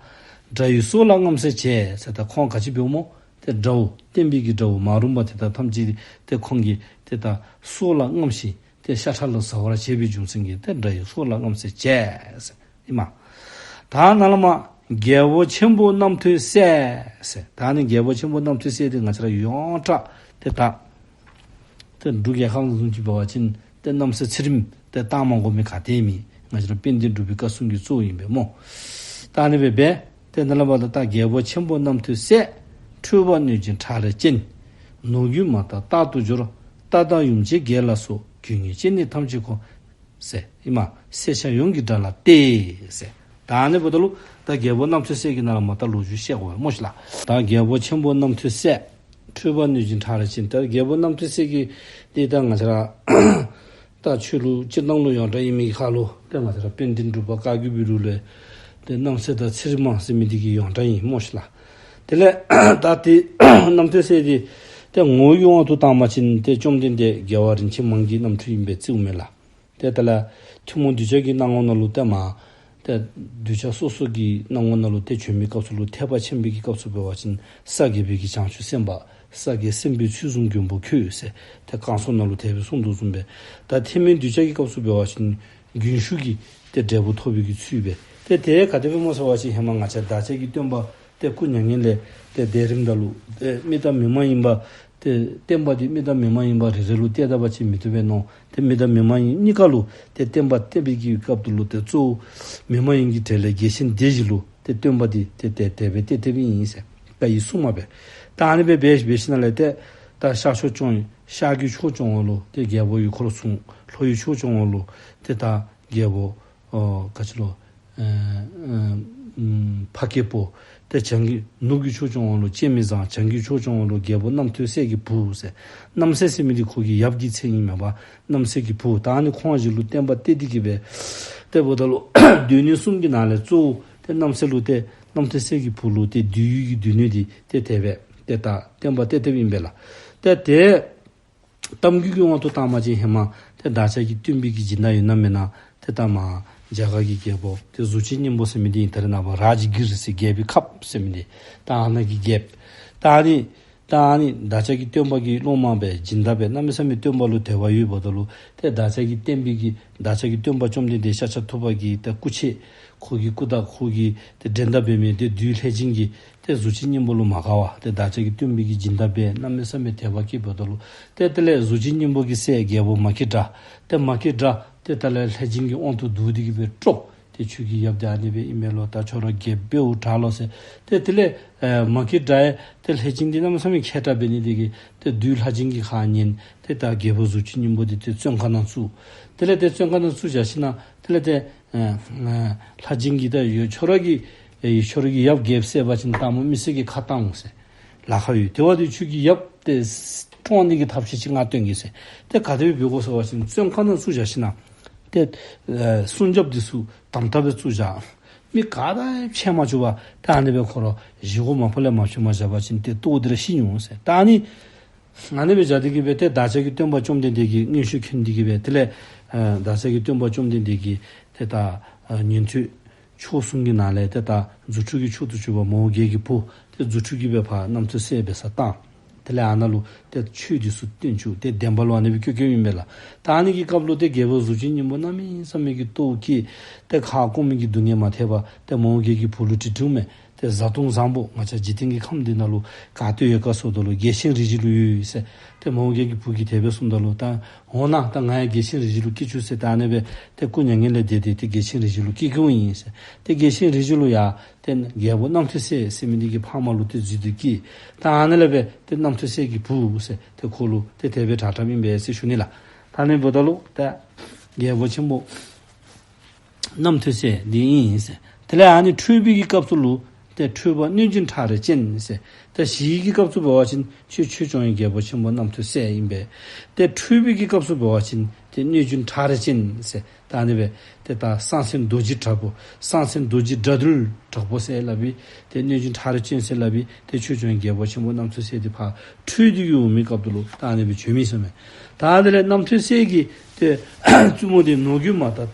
དགྲ་ཡི་སྲོག་ལ་རྔམ་ཟེར་བྱས་ཟེར། ད་ཁོང་ག་ཅི་འབདཝ་སྨོ། ཏེ་དགྲ་བོ་བསྟན་པའི་གི་དགྲ་བོ་མ་རུངས་པ་དེ་དག་ཐམས་ཅད་ཏེ་ཁོང་གིས་ཏེ་ད་སྲོག་ལ་རྔམ་ཞིནམ་ཏེ་ཤ་ཁྲག་ལ་ཟ་བར་བྱེད་པའི་རྒྱུ་མཚན་གྱིས་ཏེ་དགྲ་ཡི་སྲོག་ལ་རྔམ་ཟེར་བྱས་ཟེར་ཨིན་མས། ད་ནཱ་ལས་མར་རྒྱལ་པོ་ཆེན་པོ་རྣམ་ཐོས་སྲས་ཟེར། ད་ནི་རྒྱལ་པོ་ཆེན་པོ་རྣམ་ཐོས་སྲས་འདི་ང་བཅས་ར་ཡོངས་གྲགས་ཏེ་ད་ཏེ་འབྲུག་རྒྱལ་ཁབ་ནང་བཟུམ་ཅིག་འབད་བ་ཅིན་ཏེ་རྣམ་སྲས་ཚེ་རིང་ཏེ་བཏང་མ་དགོ་མི་ག་ཏེ་མེད། ང་བཅས་ར་དཔལ་ལྡན་འབྲུག་པའི་བཀའ་སྲུང་གི་གཙོ་བོ་ཨིན་པས་སྨོ། ད་ཨ་ནི་སྦེ་འབད་ཏེ་ནཱ་ལས་འབདཝ་ད་རྒྱལ་པོ་ཆེན་པོ་རྣམ་ཐོས་སྲས། ཁྲོས་པ་གནོད་སྦྱིན་ཁྲག་རལ་ཅན། ནོར་རྒྱུན་མ་དག་རྟག་ཏུ་འབྱོར། རྟ་དང་ཡུམ་ཆེན་བརྒྱད་ལ་སོགས། རྒྱུ་ངན་ཅན་ནི་ཐམས་ཅད་ཁོ། ཟེར་ཨིན་མས། སྲས་ཆེན་ཡོངས་ཀྱི་དགྲ་ལ་གཏད་ཟེར། ད་ཨ་ནི་འབདཝ་ད་ལུ་ད་རྒྱལ་པོ་རྣམ་ཐོས་སྲས་ཀྱི་ནཱ་ལས་མར་ད་ལོ་རྒྱུས་བཤད་དགོ་པས་སྨོ་ཤིག་ལགས། ད་རྒྱལ་པོ་ཆེན་པོ་རྣམ་ཐོས་སྲས། ཁྲོས་པ་གནོད་སྦྱིན་ཁྲག་རལ་ཅན། ད་རྒྱལ་པོ་རྣམ་ཐོས་སྲས་ཀྱི་འདི་ད་ང་བཅས་ར་ད་ཆོས་ལུགས་སྤྱིར་བཏང་ལུ་ཡོངས་གྲགས་ཨིན་མི་གི་ཁར་ལུ་ཏེ་ང་བཅས་ར་དཔལ་ལྡན་འབྲུག་པ་བཀའ་བརྒྱུད་པའི་ལུགས་ལས་ཏེ་རྣམ་སྲས་དང་ཚེ་རིང་མ་ཟེར་མི་འདི་གིས་ཡོངས་གྲགས་ཨིན་སྨོ་ཤིག་ལགས། དེ་ལས་ད་ཏེ་རྣམ་ཐོས་སྲས་འདི་ཏེ་ངོ་བོའི་དབང་དུ་བཏང་བ་ཅིན་ཏེ་བཅོམ་ལྡན་འདས་རྒྱལ་བ་རིན་ཆེན་མང་གི་རྣམ་འཕྲུལ་ཨིན་པས་རྩིཝ་མས་ལགས། ཏེ་ད་ལས་ཐུན་མོང་གདུལ་བྱ་གི་སྣང་ངོ་ནང་ལུ་ཏེ་མར་ཏེ་གདུལ་བྱ་སོ་སོ་གི་སྣང་ངོ་ནང་ལུ་ཏེ་བྱོན་མི་སྐབས་སུ་ལུ་ཐེག་པ་ཆེན་པོའི་གི་སྐབས་སུ་འབད་བ་ཅིན་ས་ག་པའི་གི་བྱང་ཆུབ་སེམས་དཔའ་ས་གའི་སེམས་དཔའི་ཚུལ་བཟུང་མགོན་པོ་ཁྱོད་ཟེར་ཏེ་བསྐང་གསོ་ནང་ལུ་དེ་སྦེ་གསུངས་དོ་བཟུམ་སྦེ། ད་ཐེག་དམན་གདུལ་བྱ་གི་སྐབས་སུ་འབད་བ་ཅིན་རྒྱུན་ཞུགས་ཀྱི་ཏེ་འབྲས་བུ་ཐོབ་པའི་གི་ཚུལ་སྦེ། ཏེ་དེ་ག་དེ་སྦེ་སྨོ་ཟེར་བ་ཅིན་ཧེ་མ་ང་བཅས་བདག་ཅག་གི་སྟོན་པ་ཏེ་སྐུ་མྱ་ངན་ལས་ཏེ་འདས་རནམ་ད་ལུ་ཏེ་མི་དང་མི་མ་ཡིན་པ་ཏེ་བསྟན་པ་འདི་མི་དང་མི་མ་ཡིན་པ་རེ་རེ་ལུ་གཏད་ད་པ་ཅིན་མི་བཏུབ་པས་མནོ། ཏེ་མི་དང་མི་མ་ཡིན་གཉིས་ཀ་ལུ་ཏེ་བསྟན་པ་གཏད་པའི་གི་སྐབས་དེ་ལུ་ཏེ་གཙོ་བོ་མི་མ་ཡིན་གྱི་གྲལ་ལས་རྒྱལ་ཆེན་སྡེ་བཞི་ལུ་ཏེ་སྟོན་པ་འདི་ཏེ་ཏེ་དེ་སྦེ་གཏད་དེ་སྦེ་ཨིན་ཟེར་བཀའ་ཡི་སྲུང་མ་སྦེ། ད་ཨ་ནི་སྦེ་འབད་འབད་ཞིནམ་ལས་ཏེ་ད་ ད་ཤར་ཕྱོགས་སྐྱོང་ཡི་ཤར་གྱི་ཕྱོགས་སྐྱོང་བ་ལུ་ཏེ་རྒྱལ་པོ་ཡུལ་འཁོར་སྲུང་། ལྷོ་ཡི་ཕྱོགས་སྐྱོང་བ་ལུ་ཏེ་ད་རྒྱལ་པོ་ཨོ་ག་ཅི་ལོ་ཨེ་ཨེ་འཕགས་སྐྱེས་པོ། ཏེ་བྱང་གི་ནུབ་ཀྱི་ཕྱོགས་སྐྱོང་བ་ལུ་སྤྱན་མི་བཟང་། བྱང་གི་ཕྱོགས་སྐྱོང་བ་ལུ་རྒྱལ་པོ་རྣམ་ཐོས་སྲས་ཀྱི་བུ་ཟེར། རྣམ་སྲས་ཟེར་མི་འདི་ཁོ་གི་ཡབ་ཀྱི་མཚན་ཨིན་མས་པ། རྣམ་སྲས་ཀྱི་བུ། ད་ཨ་ནི་ཁོང་བཞི་ལུ་བསྟན་པ་གཏད་དེ་གི་སྦེ་ཏེ་འབདཝ་ད་ལུ་སྡེ་སྣོད་གསུམ་གྱི་ནང་ལས་གཙོ་བོ་ཏེ་རྣམ་སྲས་ལུ་ཏེ་རྣམ་ཐོས་སྲས་ཀྱི་བུ་ལུ་ཏེ་སྡེ་ཡུལ་གྱི་སྡེ་སྣོད་འདི་ཏེ་དེ་སྦེ་ཏེ་ད་བསྟན་པ་གཏད་དེ་ཨིན་པས་ལགས། ཏེ་ཏེ་གཏམ་རྒྱུད་ཀྱི་དབང་དུ་བཏང་བ་ཅིན་ཧེ་མ་ཏེ་བདག་ཅག་གི་སྟོན་པའི་གི་སྦྱིན་བདག་ཡོད་ན་མེན་ན་ཏེ་ད་མར་རྒྱ་གར་གྱི་རྒྱལ་པོ་ཏེ་གཟུགས་ཅན་སྙིང་པོ་ཟེར་མི་འདི་ཨིན། ད་རེས་ནངས་པ་རཱཇ་གིར་ཟེར་རྒྱལ་པོའི་ཁབ་ཟེར་མི་འདི་ད་ཨ་ནཱ་གི་རྒྱལཔོ། ད་ཨ་ནི་ད་ཨ་ནི་བདག་ཅག་གི་སྟོན་པ་གི་སློབ་མ་སྦེ་སྦྱིན་བདག་སྦེ་གནམ་མེད་ས་མེད་སྟོན་པ་ལུ་དད་པ་ཡོདཔ་ད་ལུ་ཏེ་བདག་ཅག་གི་བསྟན་པའི་གི་བདག་ཅག་གི་སྟོན་པ་བཅོམ་ལྡན་འདས་ཤཱཀྱ་ཐུབ་པ་གི་ཏེ་སྐུ་མཆེད་ཁོ་གི་སྐུ་དང་ཁོ་གི་ཏེ་འགྲན་ཟླ་འབད་མི་ཏེ་བདུད་ལྷས་བྱིན་གྱིས་ཏེ་གཟུགས་ཅན་སྙིང་པོ་ལུ་མ་དགའ་བར་ཏེ་བདག་ཅག་གི་སྟོན་པའི་གི་སྦྱིན་བདག་སྦེ་གནམ་མེད་ས་མེད་དད་པ་སྐྱེསཔ་ད་ལུ་ཏེ་དེ་ལས་གཟུགས་ཅན་སྙིང་པོ་གི་སྲས་རྒྱལ་པོ་མ་སྐྱེས་དགྲ། ཏེ་མ་སྐྱེས་དགྲ་ཏེ་དེ་ལས་ལྷས་བྱིན་གྱི་དབང་དུ་བསྡུ་སྟེ་གི་སྦེ་དཀྲོགས། ཏེ་ཁྱོད་ཀྱི་ཡབ་འདི་ཨ་ནི་སྦེ་ཨིན་མས་ལོ། ད་ཁྱོད་ར་རྒྱལཔོ་འབདཝ་དྲག་ལོ་ཟེར། ཏེ་དེ་ལས་ཨེ་མ་སྐྱེས་དགྲ་ཡང་ཏེ་ལྷས་བྱིན་འདི་གནམ་མེད་ས་མེད་མཁས་དྲགས་འབད་ནི་དེ་གིས་ཏེ་བདུད་ལྷས་བྱིན་གྱིས་ཁ་ཉན། ཏེ་ད་རྒྱལ་པོ་གཟུགས་ཅན་སྙིང་པོ་འདི་ཏེ་བཙོན་ཁང་ནང་བཙུགས། དེ་ལས་ཏེ་བཙོན་ཁང་ནང་བཙུགས་བཞག་ཞིནམ་དེ་ལས་ཏེ་ཨེ་ཨེ་ལྷས་བྱིན་གྱིས་ད་ཡོད་ཁྱོད་ར་གི་ཨེ་ཁྱོད་ར་གི་ཡབ་རྒྱལཔོ་བསད་པ་ཅིན་སྟག་མོ་མི་བསད་ཀྱི་ཁ་བཏང་འོང་ཟེར་ལཱ་ཁག་ཡོད། དེ་བ་དེ་ཁྱོད་ཀྱི་ཡབ་ཏེ་བཀྲོངས་ནི་གི་ཐབས་ཤེས་ཅིག་ང་སྟོན་གེ་ཟེར། ཏེ་ག་དེ་སྦེ་འབད་དགོ་ཟེར་བ་ཅིན་བཙོན་ཁང་ནང་བཙུགས་བཞག་ཞིནམ་ཏེ་ཨེ་སྲུང་རྒྱབ་འདི་ཚུ་དམ་དྲག་སྦེ་བཙུགས་བཞག། མི་ག་ར་ཕྱད་མ་བཅུག་པར་ཏེ་ཨ་ནི་སྦེ་ཁོ་ར་བཞེས་སྒོ་མ་ཕུལ་ལས་མ་ཕུལ་མ་བཞག་པ་ཅིན་ཏེ་ལྟོཝ་འདི་ར་ཤི་འོང་ཟེར། ད་ཨ་ནི་ཨ་ནི་སྦེ་བཞག་སྟེ་གི་སྦེ་ཏེ་བདག་ཅག་གི་སྟོན་པ་བཅོམ་ལྡན་འདས་ཀྱིས་མངོན་ཤེས་མཁྱེན་ཏེ་གི་སྦེ་དེ་ལས་ཨེ་བདག་ཅག་གི་སྟོན་པ་བཅོམ་ལྡན་འདས་ཀྱིས་ཏེ་ད་ཨེ་ཉན་ཐོས་མཆོག་གསུམ་གྱི་ནང་ལས་ཏེ་ད་རྫུ་འཕྲུལ་གྱི་མཆོག་ཏུ་གྱུར་པ་མོའུ་འགལ་གྱི་བུ་ཏེ་རྫུ་འཕྲུལ་གྱིས་སྦེ་ཕར་རྣམ་ཐོས་སྲས་འབད་སར་བཏང་། དེ་ལས་ཨ་ནཱ་ལུ་ཏེ་ཆོས་འདི་ཚུ་སྟོན་བཅུག། ཏེ་བདེན་པ་ལུ་ཨ་ནི་སྦེ་བཀོད་བཀོདཔ་ཨིན་པས་ལགས། ད་ཨ་ནི་གི་སྐབས་ལུ་ཏེ་རྒྱལ་པོ་གཟུགས་ཅན་སྙིང་པོ་གནམ་མེད་ས་མེད་ཀྱི་ལྟོཝ་བཀྱེས། ཏེ་ཁ་སྐོམ་མི་གི་སྡུག་བསྔལ་མ་ཐེག་པར་ཏེ་མོའུ་འགལ་གྱི་བུ་ལུ་དྲིས་དྲིསཝ་མས། ཏེ་བཟའ་བཏུང་བཟང་པོ་ང་བཅས་འཇིག་རྟེན་གྱི་ཁམས་འདི་ནང་ལུ་ག་ཏེ་ཡོད་ག་ཟེརཝ་ད་ལུ་རྒྱལ་ཆེན་རིགས་བཞི་ལུ་ཡོད་ཟེར། ཏེ་མོའུ་འགལ་གྱི་བུ་གིས་དེ་སྦེ་གསུངམ་ད་ལུ་ད་འོང་ན་ད་ང་ཡང་རྒྱལ་ཆེན་རིགས་བཞི་ལུ་སྐྱེ་བཅུག་ཟེར། ད་ཨ་ནི་སྦེ་ཏེ་སྐུ་མྱ་ངན་ལས་འདས་ཏེ་ཏེ་རྒྱལ་ཆེན་རིགས་བཞི་ལུ་སྐྱེ་སྐྱེཝ་ཨིན་ཟེར། ཏེ་རྒྱལ་ཆེན་རིགས་བཞི་ལུ་ཡང་ཏེ་རྒྱལ་པོ་རྣམ་ཐོས་སྲས་ཟེར་མི་འདི་གི་ཕམ་ལུ་ཏེ་འཛུལ་ཏེ་སྐྱེས། ད་ཨ་ནི་ལས་སྦེ་ཏེ་རྣམ་ཐོས་སྲས་ཀྱི་བུ་ཟེར་ཏེ་ཁོ་ལུ་ཏེ་དེ་སྦེ་གྲགས་གྲགསཔ་ཨིན་པས་ཟེར་ཞུ་ནི་ལགས། ད་ཨ་ནི་འབདཝ་ད་ལུ་ཏེ་རྒྱལ་པོ་ཆེན་པོ་རྣམ་ཐོས་སྲས་འདི་ཨིན་ཟེར། དེ་ལས་ཨ་ནི་ཁྲོས་པའི་གི་སྐབས་སུ་ལུ་ཏེ་ཁྲོས་པ་གནོད་སྦྱིན་ཁྲག་རལ་ཅན་ཟེར། ཏེ་ཞི་བའི་གི་སྐབས་སུ་འབད་བ་ཅིན་ཆོས་ཆོས་སྐྱོང་བའི་རྒྱལ་པོ་ཆེན་པོ་རྣམ་ཐོས་སྲས་ཨིན་པས། ཏེ་ཁྲོས་པའི་གི་སྐབས་སུ་འབད་བ་ཅིན་ཏེ་གནོད་སྦྱིན་ཁྲག་རལ་ཅན་ཟེར། ད་ཨ་ནི་སྦེ་ཏེ་ད་གསང་མཚན་རྡོ་རྗེ་དྲག་པོ་གསང་མཚན་རྡོ་རྗེ་དགྲ་འདུལ་དྲག་པོ་ཟེར་སླབ་པའི་ཏེ་གནོད་སྦྱིན་ཁྲག་རལ་ཅན་ཟེར་སླབ་པའི་ཏེ་ཆོས་སྐྱོང་བའི་རྒྱལ་པོ་ཆེན་པོ་རྣམ་ཐོས་སྲས་འདི་ཕར་ཁྲོས་ཏེ་འོང་མི་སྐབས་སུ་ལུ་ད་ཨ་ནི་སྦེ་བྱོན་མི་ཟེར་མས། ད་དེ་ལས་རྣམ་ཐོས་སྲས་ཀྱི་ཏེ་བཙུན་མོ་འདི་ནོར་རྒྱུན་མ་དང་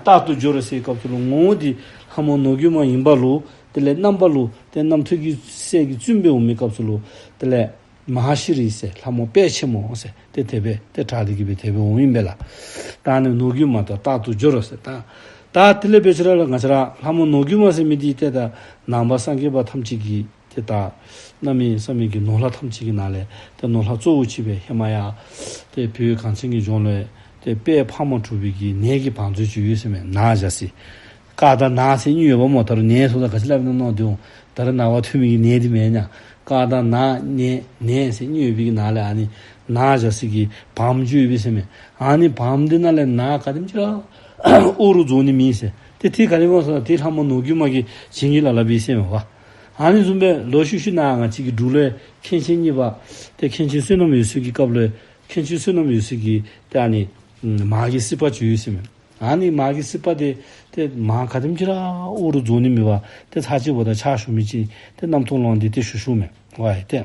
རྟག་ཏུ་སྦྱོར་ཟེར་བའི་སྐབས་སུ་ལུ་ངོ་བོ་འདི་ལྷ་མོ་ནོར་རྒྱུན་མ་ཨིན་པ་ལུ་དེ་ལས་རྣམ་པ་ལུ་ཏེ་རྣམ་ཐོས་ཀྱི་སྲས་ཀྱི་བཙུན་སྦེ་འོང་མི་སྐབས་སུ་ལུ་དེ་ལས་མ་ཧཱ་ཤྲཱི་ཟེར་ལྷ་མོ་དཔལ་ཆེན་མོ་ཟེར་ཏེ་དེ་སྦེ་ཏེ་གྲགས་ཏེ་གི་སྦེ་དེ་སྦེ་འོངམ་ཨིན་པས་ལགས། ད་ཨ་ནི་ནོར་རྒྱུན་མ་དང་རྟག་ཏུ་སྦྱོར་ཟེར། ད་ད་དེ་ལས་འབད་ཞིནམ་ལས་ང་བཅས་ར་ལྷ་མོ་ནོར་རྒྱུན་མ་ཟེར་མི་འདི་ཏེ་ད་ནང་པ་སངས་རྒྱས་པ་ཐམས་ཅད་ཀྱི་ཏེ་ད་གནམ་མེད་ས་མེད་ཀྱི་ནོར་ལྷ་ཐམས་ཅད་ཀྱི་ནང་ལས་ཏེ་ནོར་ལྷ་གཙོ་བོ་ཅིག་སྦེ་ཧེ་མ་ཡང་ཏེ་བོད་གངས་ཅན་གྱི་ལྗོངས་ལུ་ཏེ་དཔལ་ཕག་མོ་གྲུ་པའི་གི་ནས་ཀྱི་བང་མཛོད་ཅིག་ཡོད་ཟེར་མས། ནག་ཞ་སི། ཀ་དང་ན་ཟེར་གཉིས་ཡོདཔ་སྨོ། ད་རུང་ནས་ཟེརཝ་ད་ག་ཅི་སླབ་ཨིན་ན་མནོ་སྟེ་འོང་། ད་རུང་ནངས་པ་ཐོན་མི་གི་ནས་འདི་མེན་ན། ཀ་དང་ན་ནས་ནས་ཟེར་གཉིས་ཡོད་པའི་གི་ནང་ལས་ཨ་ནི་ནག་ཞ་སི་གི་བང་མཛོད་ཡོད་པས་ཟེར་མས། ཨ་ནི་བང་འདི་ནང་ལས་ནས་ག་དེམ་ཅིག་ར་དབོར་རུང་རྫོགས་ནི་མེད་ཟེར། ཏེ་དེ་ག་དེ་སྨོ་ཟེར་ན་ཏེ་ལྷ་མོ་ནོར་རྒྱུན་མ་གིས་བྱིན་གྱིས་བརླབས་བརླབས་པས་ཟེར་མས་པ། ཨ་ནི་བཟུམ་སྦེ་ལོག་ཤུལ་ཤུལ་ནཱ་ང་བཅས་ཀྱི་འབྲུག་ལུ་མཁན་ཆེན་གཉིས་པ་ཏེ་མཁན་ཆེན་བསོད་ནམས་འོད་ཟེར་གྱི་སྐབས་ལུ་མཁན་ཆེན་བསོད་ནམས་འོད་ཟེར་གྱིས་ཏེ་ཨ་ནི་མར་གྱི་སྲིད་པ་ཅིག་ཡོད་ཟེར་མས། ཨ་ནི་མར་གྱི་སྲིད་པ་འདི་ཏེ་མར་ག་དེམ་ཅིག་ར་དབོར་རུང་རྫོགས་ནི་མེད་པར་ཏེ་ཚར་གཅིག་འབདཝ་ད་ཕྱག་ཞུ་མི་ཅིག་ཏེ་རྣམ་རྟོག་ལངས་ཏེ་ཏེ་ཞུ་ཞུཝ་མས། ཝའི་ཏེ་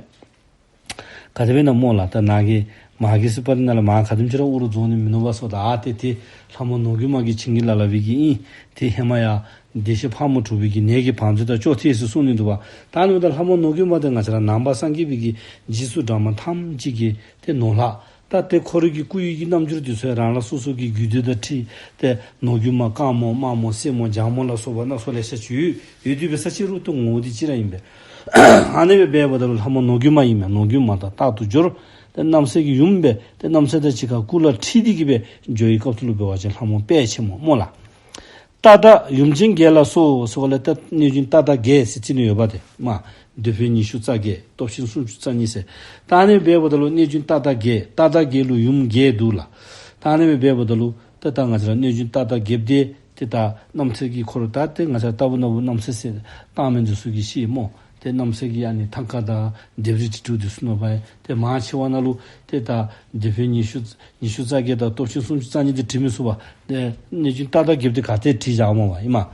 ག་དེ་སྦེ་ཨིན་ན་སྨོ་ལགས། ད་ནཱ་གི་མར་གྱི་སྲིད་པ་འདི་ནང་ལས་མར་ག་དེམ་ཅིག་ར་དབོར་རུང་རྫོགས་ནི་མིན་ནུག་པ་ཟེརཝ་ད་ཨ་ཏེ་ཏེ་ལྷ་མོ་ནོར་རྒྱུན་མ་གིས་བྱིན་གྱིས་བརླབས་བརླབས་པའི་གི་ཨིན། ཏེ་ཧེ་མ་ཡང་བདེ་གཤེགས་ཕག་མོ་གྲུ་པའི་གི་ནས་ཀྱི་བང་མཛོད་དང་ཅོག་འཐདཔ་ཟེར་གསུངས་ནི་འདུག་པ། ད་ཨ་ནི་འབདཝ་ད་ལྷ་མོ་ནོར་རྒྱུན་མ་འདི་ང་བཅས་ར་ནང་པ་སངས་རྒྱས་པའི་གི་རྗེས་སུ་འབྲང་མ་ཐམས་ཅད་ཀྱི་ཏེ་ནོར་ལྷ། ད་ཏེ་ཁོ་རའི་གི་སྐུ་ཡི་གི་རྣམ་འགྱུར་འདི་ཚུ་རང་རང་སོ་སོ་གི་རྒྱུད་སྡེ་དང་འཁྲིལ་ཏེ་ནོར་རྒྱུན་མ་དཀར་མོ་དམར་མོ་སེར་མོ་ལྗང་མོ་ལ་སོགས་པ་སྣ་ཚོགས་ལེ་ཤ་ཅིག་ཡོད། ཡོད་དེ་འབད་ས་ཅིག་རུང་ཏེ་ངོ་བོ་འདི་གཅིག་ར་ཨིན་པས། ཨ་ནི་སྦེ་འབདཝ་ད་ལུ་ལྷ་མོ་ནོར་རྒྱུན་མ་ཨིན་མས། ནོར་རྒྱུན་མ་དང་རྟག་ཏུ་སྦྱོར། ཏེ་རྣམ་སྲས་ཀྱི་ཡུམ་སྦེ་ཏེ་རྣམ་སྲས་དང་གཅིག་ཁར་སྐུ་ལ་འཁྲིལ་ཏེ་གི་སྦེ་འགྱོ་བའི་སྐབས་སུ་ལུ་འབད་བ་ཅིན་ལྷ་མོ་དཔལ་ཆེན་མོ་སྨོ་ལགས། རྟ་དང་ཡུམ་ཆེན་བརྒྱད་ལ་སོགས་ཟེརཝ་ལས་ད་གནོད་སྦྱིན་རྟ་དང་བརྒྱད་ཟེར་རྩིས་ནི་ཡོདཔ་ཏེ་མ། སྡེ་དཔོན་ཉི་ཤུ་རྩ་བརྒྱད། སྟོབས་ཆེན་སུམ་ཅུ་རྩ་གཉིས་ཟེར། ད་ཨ་ནི་འབདཝ་ད་ལུ་གནོད་སྦྱིན་རྟ་དང་བརྒྱད། རྟ་དང་བརྒྱད་ལུ་ཡུམ་བརྒྱད་འདུག་ལགས། ད་ཨ་ནི་འབདཝ་ད་ལུ་ད་ད་ང་བཅས་ར་གནོད་སྦྱིན་རྟ་དང་བརྒྱད་འདི་ཏེ་ད་རྣམ་སྲས་ཀྱི་འཁོར་ད་ཏེ་ང་བཅས་ར་ལྟ་བུ་ན་བུ་རྣམ་སྲས་ཟེར་བཏང་མི་འདི་ཚུ་གིས་ཤེས་སྨོ། ཏེ་རྣམ་སྲས་ཀྱི་ཨ་ནི་ཐང་ཀ་དང་ལྡེབས་རིས་བྲིས་དྲུག་འདི་ཚུ་ནང་པ་ཡང་ཏེ་མང་ཆེ་བ་ནང་ལུ་ཏེ་ད་སྡེ་དཔོན་ཉི་ཤུ་ཉི་ཤུ་རྩ་བརྒྱད་དང་སྟོབས་ཆེན་སུམ་ཅུ་རྩ་གཉིས་འདི་བྲིས་མི་ཚུགས་པས། ཏེ་གནོད་སྦྱིན་རྟ་དང་བརྒྱད་འདི་ག་ཏེ་བྲིས་བཞག་སྨོ་བ་ཨིན་མས།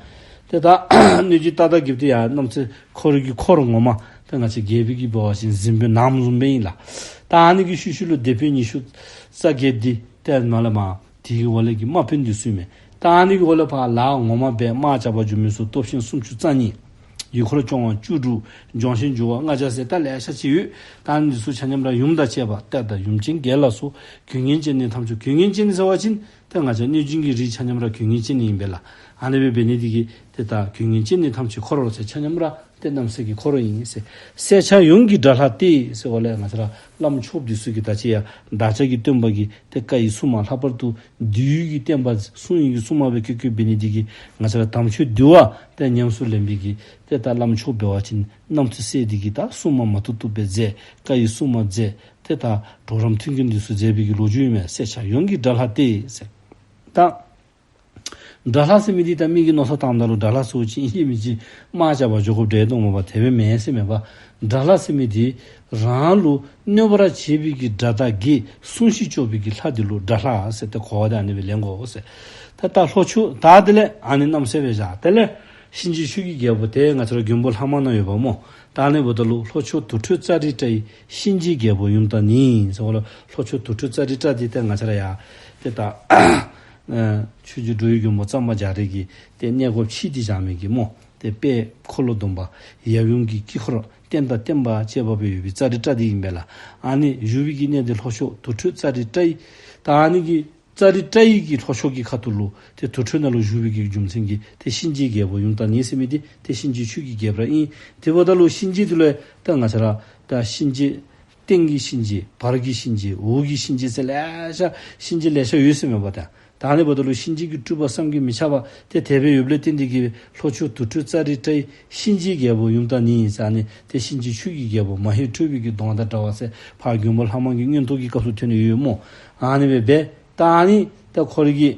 ཏེ་ད་གནོད་སྦྱིན་རྟ་དང་བརྒྱད་འདི་ཡང་རྣམ་སྲས་འཁོར་གྱི་འཁོར་ངོ་མ་ཏེ་ང་བཅས་རྒྱལ་པོའི་གི་འབད་བ་ཅིན་གཟིམ་དཔོན་ནམ་བཟུམ་སྦེ་ཨིན་ལགས། ད་ཨ་ནི་གི་ཤུལ་ཤུལ་ལུ་སྡེ་དཔོན་ཉི་ཤུ་རྩ་བརྒྱད་འདི་ཏེ་མ་ལས་མ་དེ་གི་འོག་ལས་ཀྱི་དམག་དཔོན་འདི་ཚུ་ཨིན་མས། ད་ཨ་ནི་གི་འོག་ལས་ཕར་ལཱ་ངོ་མ་འབད་དམག་རྐྱབ་པར་འགྱོ་མི་ཚུ་སྟོབས་ཆེན་སུམ་ཅུ་རྩ་གཉིས། ཡུལ་འཁོར་སྐྱོང་བ་བཅུ་དྲུག། ལྗོན་ཤིང་རྒྱུ་བ་ལྔ་བརྒྱ་ཟེར་ད་ལེ་ཤ་ཅིག་ཡོད། ད་ཨ་ནི་འདི་ཚུ་ཆ་མཉམ་ར་ཡུམ་དང་བཅས་པ། རྟ་དང་ཡུམ་ཆེན་བརྒྱད་ལ་སོགས། གྱི་ངན་ཅན་ནི་ཐམས་ཅད། གྱི་ངན་ཅན་ཟེར་བ་ཅིན་ད་ང་བཅས་གནོད་སྦྱིན་གྱི་རིགས་ཆ་མཉམ་ར་གྱི་ངན་ཅན་ཨིན་པས་ལགས། ཨ་ནི་སྦེ་འབད་ནི་འདི་གིས་ཏེ་ད་གྱི་ངན་ཅན་ནི་ཐམས་ཅད་འཁོར་ཟེར་ཆ་མཉམ་ར་ཏེ་རྣམ་སྲས་ཀྱི་འཁོར་ཨིན་ཟེར། སྲས་ཆེན་ཡོངས་ཀྱི་དགྲ་ལྷ་སྟེ་ཟེརཝ་ལས་ང་བཅས་ར་བླམ་ཆོསཔ་འདི་ཚུ་གིས་ད་ཅི་ཡང་བདག་ཅག་གི་སྟོན་པ་གིས་ཏེ་བཀའ་ཡི་སྲུང་མ། ལྷག་པར་དུ་འདུལ་བའི་གི་བསྟན་པ་སྲུང་ནི་གི་སྲུང་མ་སྦེ་བསྐོས་བསྐོསཔ་འབད་ནི་འདི་གིས་ང་བཅས་ར་དམ་ཆོས་འདུལ་བ་ཏེ་ཉམས་སུ་ལེན་པའི་གི་ཏེ་ད་བླམ་ཆོསཔ་འབད་བ་ཅིན་རྣམ་རྩས་སྲས་འདི་གིས་ད་སྲུང་མ་མ་བཏུབ་བཏུབ་སྦེ་མཛད། བཀའ་ཡི་སྲུང་མ་མཛད། ཏེ་ད་གྲོགས་རམ་མཐུན་རྐྱེན་འདི་ཚུ་མཛད་པའི་གི་ལོ་རྒྱུས་ཨིན་མས། སྲས་ཆེན་ཡོངས་ཀྱི་དགྲ་ལྷ་སྟེ་ཟེར། ད་དགྲ་ལྷ་ཟེར་མི་འདི་ད་མི་གིས་མནོ་བསམ་བཏངམ་ད་ལུ་དགྲ་ལྷ་ཟེར་བ་ཅིན་ཨིན་ཅི་མིན་ཅི་དམག་རྐྱབ་པར་འགྱོ་དགོཔ་འདྲས་འདུག་སྨོ་པ། དེ་སྦེ་མེན་ཟེར་མས་པ། དགྲ་ལྷ་ཟེར་མི་འདི་རང་ལུ་གནོད་པར་བྱེད་པའི་གི་དགྲ་དང་བགེགས་སྲུང་ཞིང་སྐྱོབ་པའི་གི་ལྷ་འདི་ལུ་དགྲ་ལྷ་ཟེར་ཏེ་གོ་བ་འདི་ཨ་ནི་སྦེ་ལེན་དགོ་ཟེར། ད་ད་ལྷོ་ཕྱོགས་ད་དེ་ལས་ཨ་ནི་རྣམ་སྲས་སྦེ་བཞག། དེ་ལས་གཤིན་རྗེ་ཆོས་ཀྱི་རྒྱལ་པོ་ཏེ་ང་བཅས་ར་མགོན་པོ་ལྷ་མོ་ནང་ཡོདཔ་སྨོ། ད་ཨ་ནི་འབདཝ་ད་ལུ་ལྷོ་ཕྱོགས་དུར་ཁྲོད་ཙཱ་རི་ཏྲ་ཡི། གཤིན་རྗེའི་རྒྱལ་པོ་ཡུམ་དང་ནི་ཟེརཝ་ལས་ལྷོ་ཕྱོགས་དུར་ཁྲོད་ཙཱ་རི་ཏྲ་འདི་ཏེ་ང་བཅས་ར་ཡང་ཏེ་ད་ཨ་ཆོས་རྗེ་འགྲོ་བའི་མགོན་པོ་གཙང་པ་རྒྱ་རས་ཀྱིས་ཏེ་གནས་སྒོ་ཕྱེ་སྟེ་བཞག་མི་གི་སྨོ། ཏེ་དཔལ་འཁོར་ལོ་སྡོམ་པ་ཡབ་ཡུམ་གྱི་དཀྱིལ་འཁོར་རྟེན་དང་བརྟེན་པ་བཅས་པ་སྦེ་ཡོད་པའི་ཙཱ་རི་ཏྲ་འདི་ཨིན་པས་ལགས། ཨ་ནི་བཞུགས་པའི་གི་གནས་འདི་ལྷོ་ཕྱོགས་དུར་ཁྲོད་ཙཱ་རི་ཏྲ་ཡི། ད་ཨ་ནི་གི་ཙཱ་རི་ཏྲ་ཡི་གི་ལྷོ་ཕྱོགས་ཀྱི་ཁ་ཐུག་ལུ་ཏེ་དུར་ཁྲོད་ནང་ལུ་བཞུགས་པའི་གི་རྒྱུ་མཚན་གྱིས་ཏེ་གཤིན་རྗེའི་རྒྱལ་པོ་ཡུམ་དང་ནི་ཟེར་མི་འདི་ཏེ་གཤིན་རྗེ་ཆོས་ཀྱི་རྒྱལ་པོ་ར་ཨིན། དེ་འབདཝ་ད་ལུ་གཤིན་རྗེ་འདི་ལུ་ད་ང་བཅས་ར་ད་གཤིན་རྗེ་སྟེང་གི་གཤིན་རྗེ་བར་གྱི་གཤིན་རྗེ་འོག་གི་གཤིན་རྗེ་ཟེར་ལེ་ཤ་གཤིན་རྗེ་ལེ་ཤ་ཡོད་ཟེར་མས་པ། ད་ད་ཨ་ནི་འབདཝ་ད་ལུ་གཤིན་རྗེ་གི་སྤྲུལ་པ་བསམ་གྱིས་མི་ཁྱབ་པ་ཏེ་དེ་སྦེ་ཡོདཔ་ལས་བརྟེན་ཏེ་གིས་ལྷོ་ཕྱོགས་དུར་ཁྲོད་ཙཱ་རི་ཏྲ་ཡི། གཤིན་རྗེའི་རྒྱལ་པོ་ཡུམ་དང་ནི་ཟེར་ཨ་ནི་ཏེ་གཤིན་རྗེ་ཆོས་ཀྱི་རྒྱལ་པོ་མ་ཧེ་ཁྲོས་པའི་གི་གདོང་དང་འདྲ་བ་ཟེར་ཕར་མགོན་པོ་ལྷ་མོ་གི་མངོན་རྟོགས་ཀྱི་སྐབས་སུ་ཐོན་ནི་ཡོད་སྨོ། ཨ་ནི་སྦེ་འབད། ད་ཨ་ནི་ད་ཁོ་རའི་གི་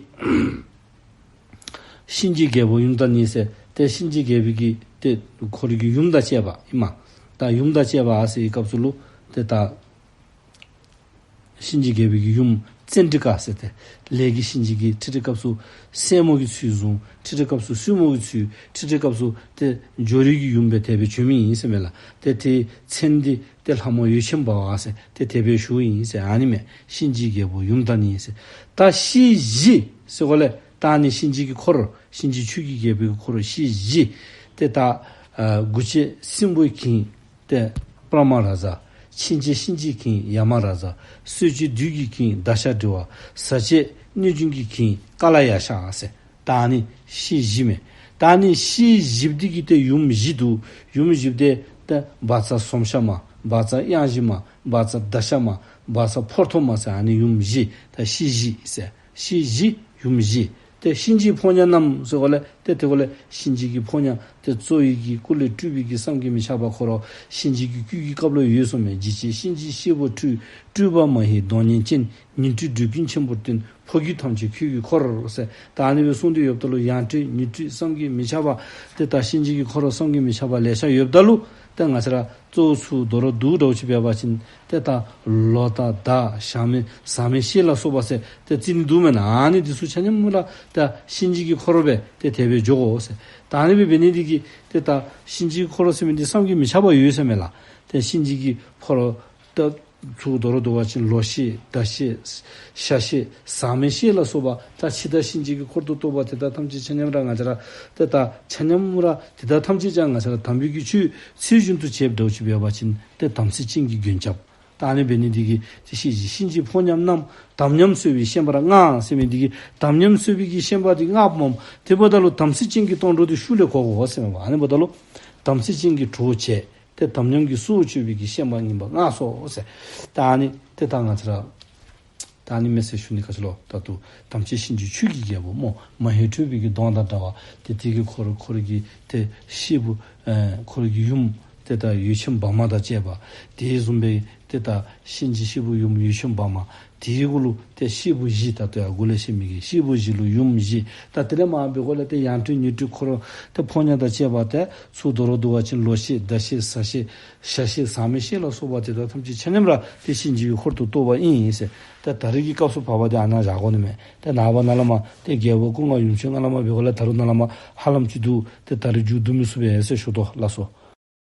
གཤིན་རྗེའི་རྒྱལ་པོ་ཡུམ་དང་ནི་ཟེར་ཏེ་གཤིན་རྗེ་རྒྱལ་པོའི་གི་ཏེ་ཁོ་རའི་གི་ཡུམ་དང་བཅས་པ་ཨིན་མས། ད་ཡུམ་དང་བཅས་པ་ཟེར་བའི་སྐབས་སུ་ལུ་ཏེ་ད་གཤིན་རྗེ་རྒྱལ་པོའི་གི་ཡུམ་ཙཎྜི་ཀ་ཟེར་ཏེ་ལས་ཀྱི་གཤིན་རྗེ་གིས་ཁྲིད་ཁྲིད་སྐབས་སུ་སྲས་མོ་གི་ཚུལ་བཟུང་། ཁྲིད་ཁྲིད་སྐབས་སུ་བཙུན་མོ་གི་ཚུལ། ཁྲིད་ཁྲིད་སྐབས་སུ་ཏེ་ཇོ་རིའི་གི་ཡུམ་སྦེ་དེ་སྦེ་བྱོན་མི་ཨིན་ཟེར་མས་ལགས། ཏེ་དེའི་མཚན་འདི་ཏེ་ལྷ་མོ་འོད་ཆེན་འབར་བ་ཟེར་ཏེ་དེ་སྦེ་ཞུཝ་ཨིན་ཟེར་ཨ་ནི་མས། གཤིན་རྗེའི་རྒྱལ་པོ་ཡུམ་དང་ནི་ཟེར། ད་གཤིན་བཞི་ཟེརཝ་ལས་ད་ཨ་ནི་གཤིན་རྗེ་གི་འཁོར་གཤིན་རྗེ་ཆོས་ཀྱི་རྒྱལ་པོའི་གི་འཁོར་གཤིན་བཞི། ཏེ་ད་ཨ་མགུ་བྱད་སྲིན་པོའི་གིང་ཏེ་པྲ་མ་རཱ་ཛ། མཆིན་བྱད་གཤིན་རྗེའི་གིང་ཡ་མ་རཱ་ཛ། གསོད་བྱེད་བདུད་ཀྱི་གིང་དཱ་ཤ་ཌི་བ། ཟ་བྱེད་གནོད་སྦྱིན་གྱི་གིང་ཀཱ་ལ་ཡ་ཤ་ཟེར། ད་ཨ་ནི་གཤིན་བཞི་མས། ད་ཨ་ནི་གཤིན་བཞི་འདི་གི་ཏེ་ཡུམ་བཞི་འདུག། ཡུམ་བཞི་འདི་ཏེ་བཛྲ་སོམ་ཤ་མ། བཛྲ་གཡང་གཞི་མ། བཛྲ་དཱ་ཤ་མ། བཛྲ་ཕོར་ཐོག་མ་ཟེར་ཨ་ནི་ཡུམ་བཞི། ད་གཤིན་བཞི་ཟེར། གཤིན་བཞི་ཡུམ་བཞི། ཏེ་གཤིན་རྗེའི་ཕོ་ཉ་རྣམས་ཟེརཝ་ལས་ཏེ་དེ་འབདཝ་ལས་གཤིན་རྗེ་གི་ཕོ་ཉ་ཏེ་གཙོ་བོའི་གི་སྐུ་ལས་སྤྲུལ་པའི་གི་བསམ་གྱིས་མི་ཁྱབ་པ་ཁོ་ར་གཤིན་རྗེ་གི་སྐུ་གི་སྐབས་ལུ་ཡོད་གསུངས་མས། འཇིགས་བྱེད་གཤིན་རྗེའི་སྐྱེས་བུ་ཁྲོས། སྤྲུལ་པ་མ་ཧེའི་གདོང་བརྙན་ཅན། ཉི་ཁྲི་སྦྲུལ་གྱི་ཆེན་པོར་སྟོན། ཕོ་རྒྱུད་ཐམས་ཅད་ཁྱོད་ཀྱིས་འཁོར་ཟེར། ད་ཨ་ནི་སྦེ་གསུངས་ཏེ་ཡོདཔ་ད་ལུ་ཡང་ཁྲོས་ཉི་ཁྲི་བསམ་གྱིས་མི་ཁྱབ་པ་ཏེ་ད་གཤིན་རྗེ་གི་འཁོར་བསམ་གྱིས་མི་ཁྱབ་པ་ལེ་ཤ་ཡོདཔ་ད་ལུ་ཏེ་ང་བཅས་ར་གཙོ་བོ་ཚུར་མདོར་བསྡུ་འདྲཝ་ཅིག་འབད་བ་ཅིན་ཏེ་ད་ལོ་དང་ཟླ་ཞག་མེད་ཟག་མེད་ཤེལ་ལ་སོགས་པ་ཟེར་ཏེ་རྩི་ནི་འདུག་མེན་ན། ཨ་ནི་འདི་ཚུ་ཆ་མཉམ་ར་ད་གཤིན་རྗེ་གི་འཁོར་སྦེ་ཏེ་དེ་སྦེ་འགྱོ་དགོ་ཟེར། ད་ཨ་ནི་སྦེ་འབད་ནི་འདི་གིས་ཏེ་ད་གཤིན་རྗེ་གི་འཁོར་ཟེར་མི་འདི་བསམ་གྱིས་མི་ཁྱབ་པ་ཡོད་ཟེར་མས་ལགས། ཏེ་གཤིན་རྗེ་གི་འཁོར་ད་ཚུར་མདོར་བསྡུ་བ་ཅིན་ལོ་ཤེལ་ཟླ་ཤེལ་ཤ་ཤེལ་ཟག་མེད་ཤེལ་ལ་སོགས་པ་ད་འཆི་བདག་གཤིན་རྗེ་གི་འཁོར་དུ་གཏོགས་པ་དེ་དག་ཐམས་ཅད་ཆ་མཉམ་ར་ང་བཅས་ར་ཏེ་ད་ཆ་མཉམ་ར་དེ་དག་ཐམས་ཅད་ཀྱང་ང་བཅས་ར་དམ་པའི་གི་ཆོས་ཚུལ་བཞིན་དུ་བྱེདཔ་འདྲཝ་ཅིག་འབད་བ་ཅིན་ཏེ་དམ་ཚིག་ཅན་གྱི་མགོན་སྐྱབས། ད་ཨ་ནི་འབད་ནི་འདི་གིས་ཏེ་གཤིན་རྗེ་གཤིན་རྗེའི་ཕོ་ཉ་རྣམས། དམ་ཉམས་གསོ་བའི་ཤན་པ་ལྔ་ཟེར་མི་འདི་གིས་དམ་ཉམས་གསོ་བའི་གི་ཤན་པ་འདི་ལྔ་པོ་མས། དེ་འབདཝ་ད་ལུ་དམ་ཚིག་ཅན་གྱི་སྡོང་གྲོགས་འདི་ཤུལ་ལས་གོ་དགོ་ཟེར་མས་པ། ཨ་ནི་འབདཝ་ད་ལུ་དམ་ཚིག་ཅན་གྱི་གྲོགས་བྱས། ཏེ་དམ་ཉམས་ཀྱི་སྲོག་གཅོད་པའི་གི་ཤན་པ་ངན་པ་ལྔ་སོ་ཟེར། ད་ཨ་ནི་ཏེ་ད་ང་བཅས་ར་ ད་ཨ་ནི་མས་ཟེར་ཞུ་ནི། ག་ཅི་ལོ། ད་ལྟོ་དམ་ཅན་གཤིན་རྗེ་ཆོས་ཀྱི་རྒྱལ་པོ་སྨོ། མ་ཧེ་ཁྲོས་པའི་གི་གདོང་དང་འདྲ་བ། ཏེ་དེ་གིས་ཁོ་ར་ཁོ་ར་གི་ཏེ་སྐྱེས་བུ་ཨེ་ཁོ་ར་གི་ཡུམ་ཏེ་ད་ཡུལ་ཆེན་བ་མ་དང་བཅས་པ། དེ་བཟུམ་སྦེ་ཏེ་ད་གཤིན་རྗེ་སྐྱེས་བུ་ཡུམ་ཡུལ་ཆེན་བ་མ། དེའི་གུ་ལུ་ཏེ་སྐྱེས་བུ་བཞི། ད་ལྟོ་ཡར་གུ་ལས་བཤད་མི་གི་སྐྱེས་བུ་བཞི་ལུ་ཡུམ་བཞི། ད་དེ་ལས་མར་འབད་དགོ་ལས་ཏེ་ཡང་སྤྲུལ་ཉོན་སྤྲུལ་འཁོར་ཏེ་ཕོ་ཉ་དང་བཅས་པ། ཏེ་ཚུར་དོ་རུང་བསྡུ་བ་ཅིན་ལོ་ཤེས་ཟླ་ཤེས་གཟའ་ཤེས་ཞག་ཤེས་ཟག་མེད་ཤེས་ལ་སོགས་པ་དེ་དག་ཐམས་ཅད་ཆ་མཉམ་ར་ཏེ་གཤིན་རྗེའི་འཁོར་དུ་གཏོགས་པ་ཨིན་ཟེར། ད་ད་རེས་ཀྱི་སྐབས་སུ་བབ་པ་དེ་ཨ་ནཱ་བཞག་དགོ་ནི་མས། ཏེ་ནངས་པ་ནཱ་ལས་མར་ཏེ་རྒྱལ་པོ་སྐུ་ལྔ་ཡུམ་ཆེན་ལྔ་ལས་མར་འབད་དགོ་ལས་ད་རུང་ནཱ་ལས་མར་ཧ་ལམ་ཅིག་འདུག། ཏེ་ད་རེས་མཇུག་བསྡུ་མི་ཚུགས་པས་ཟེར་ཞུ་དོ་ལགས་སོ།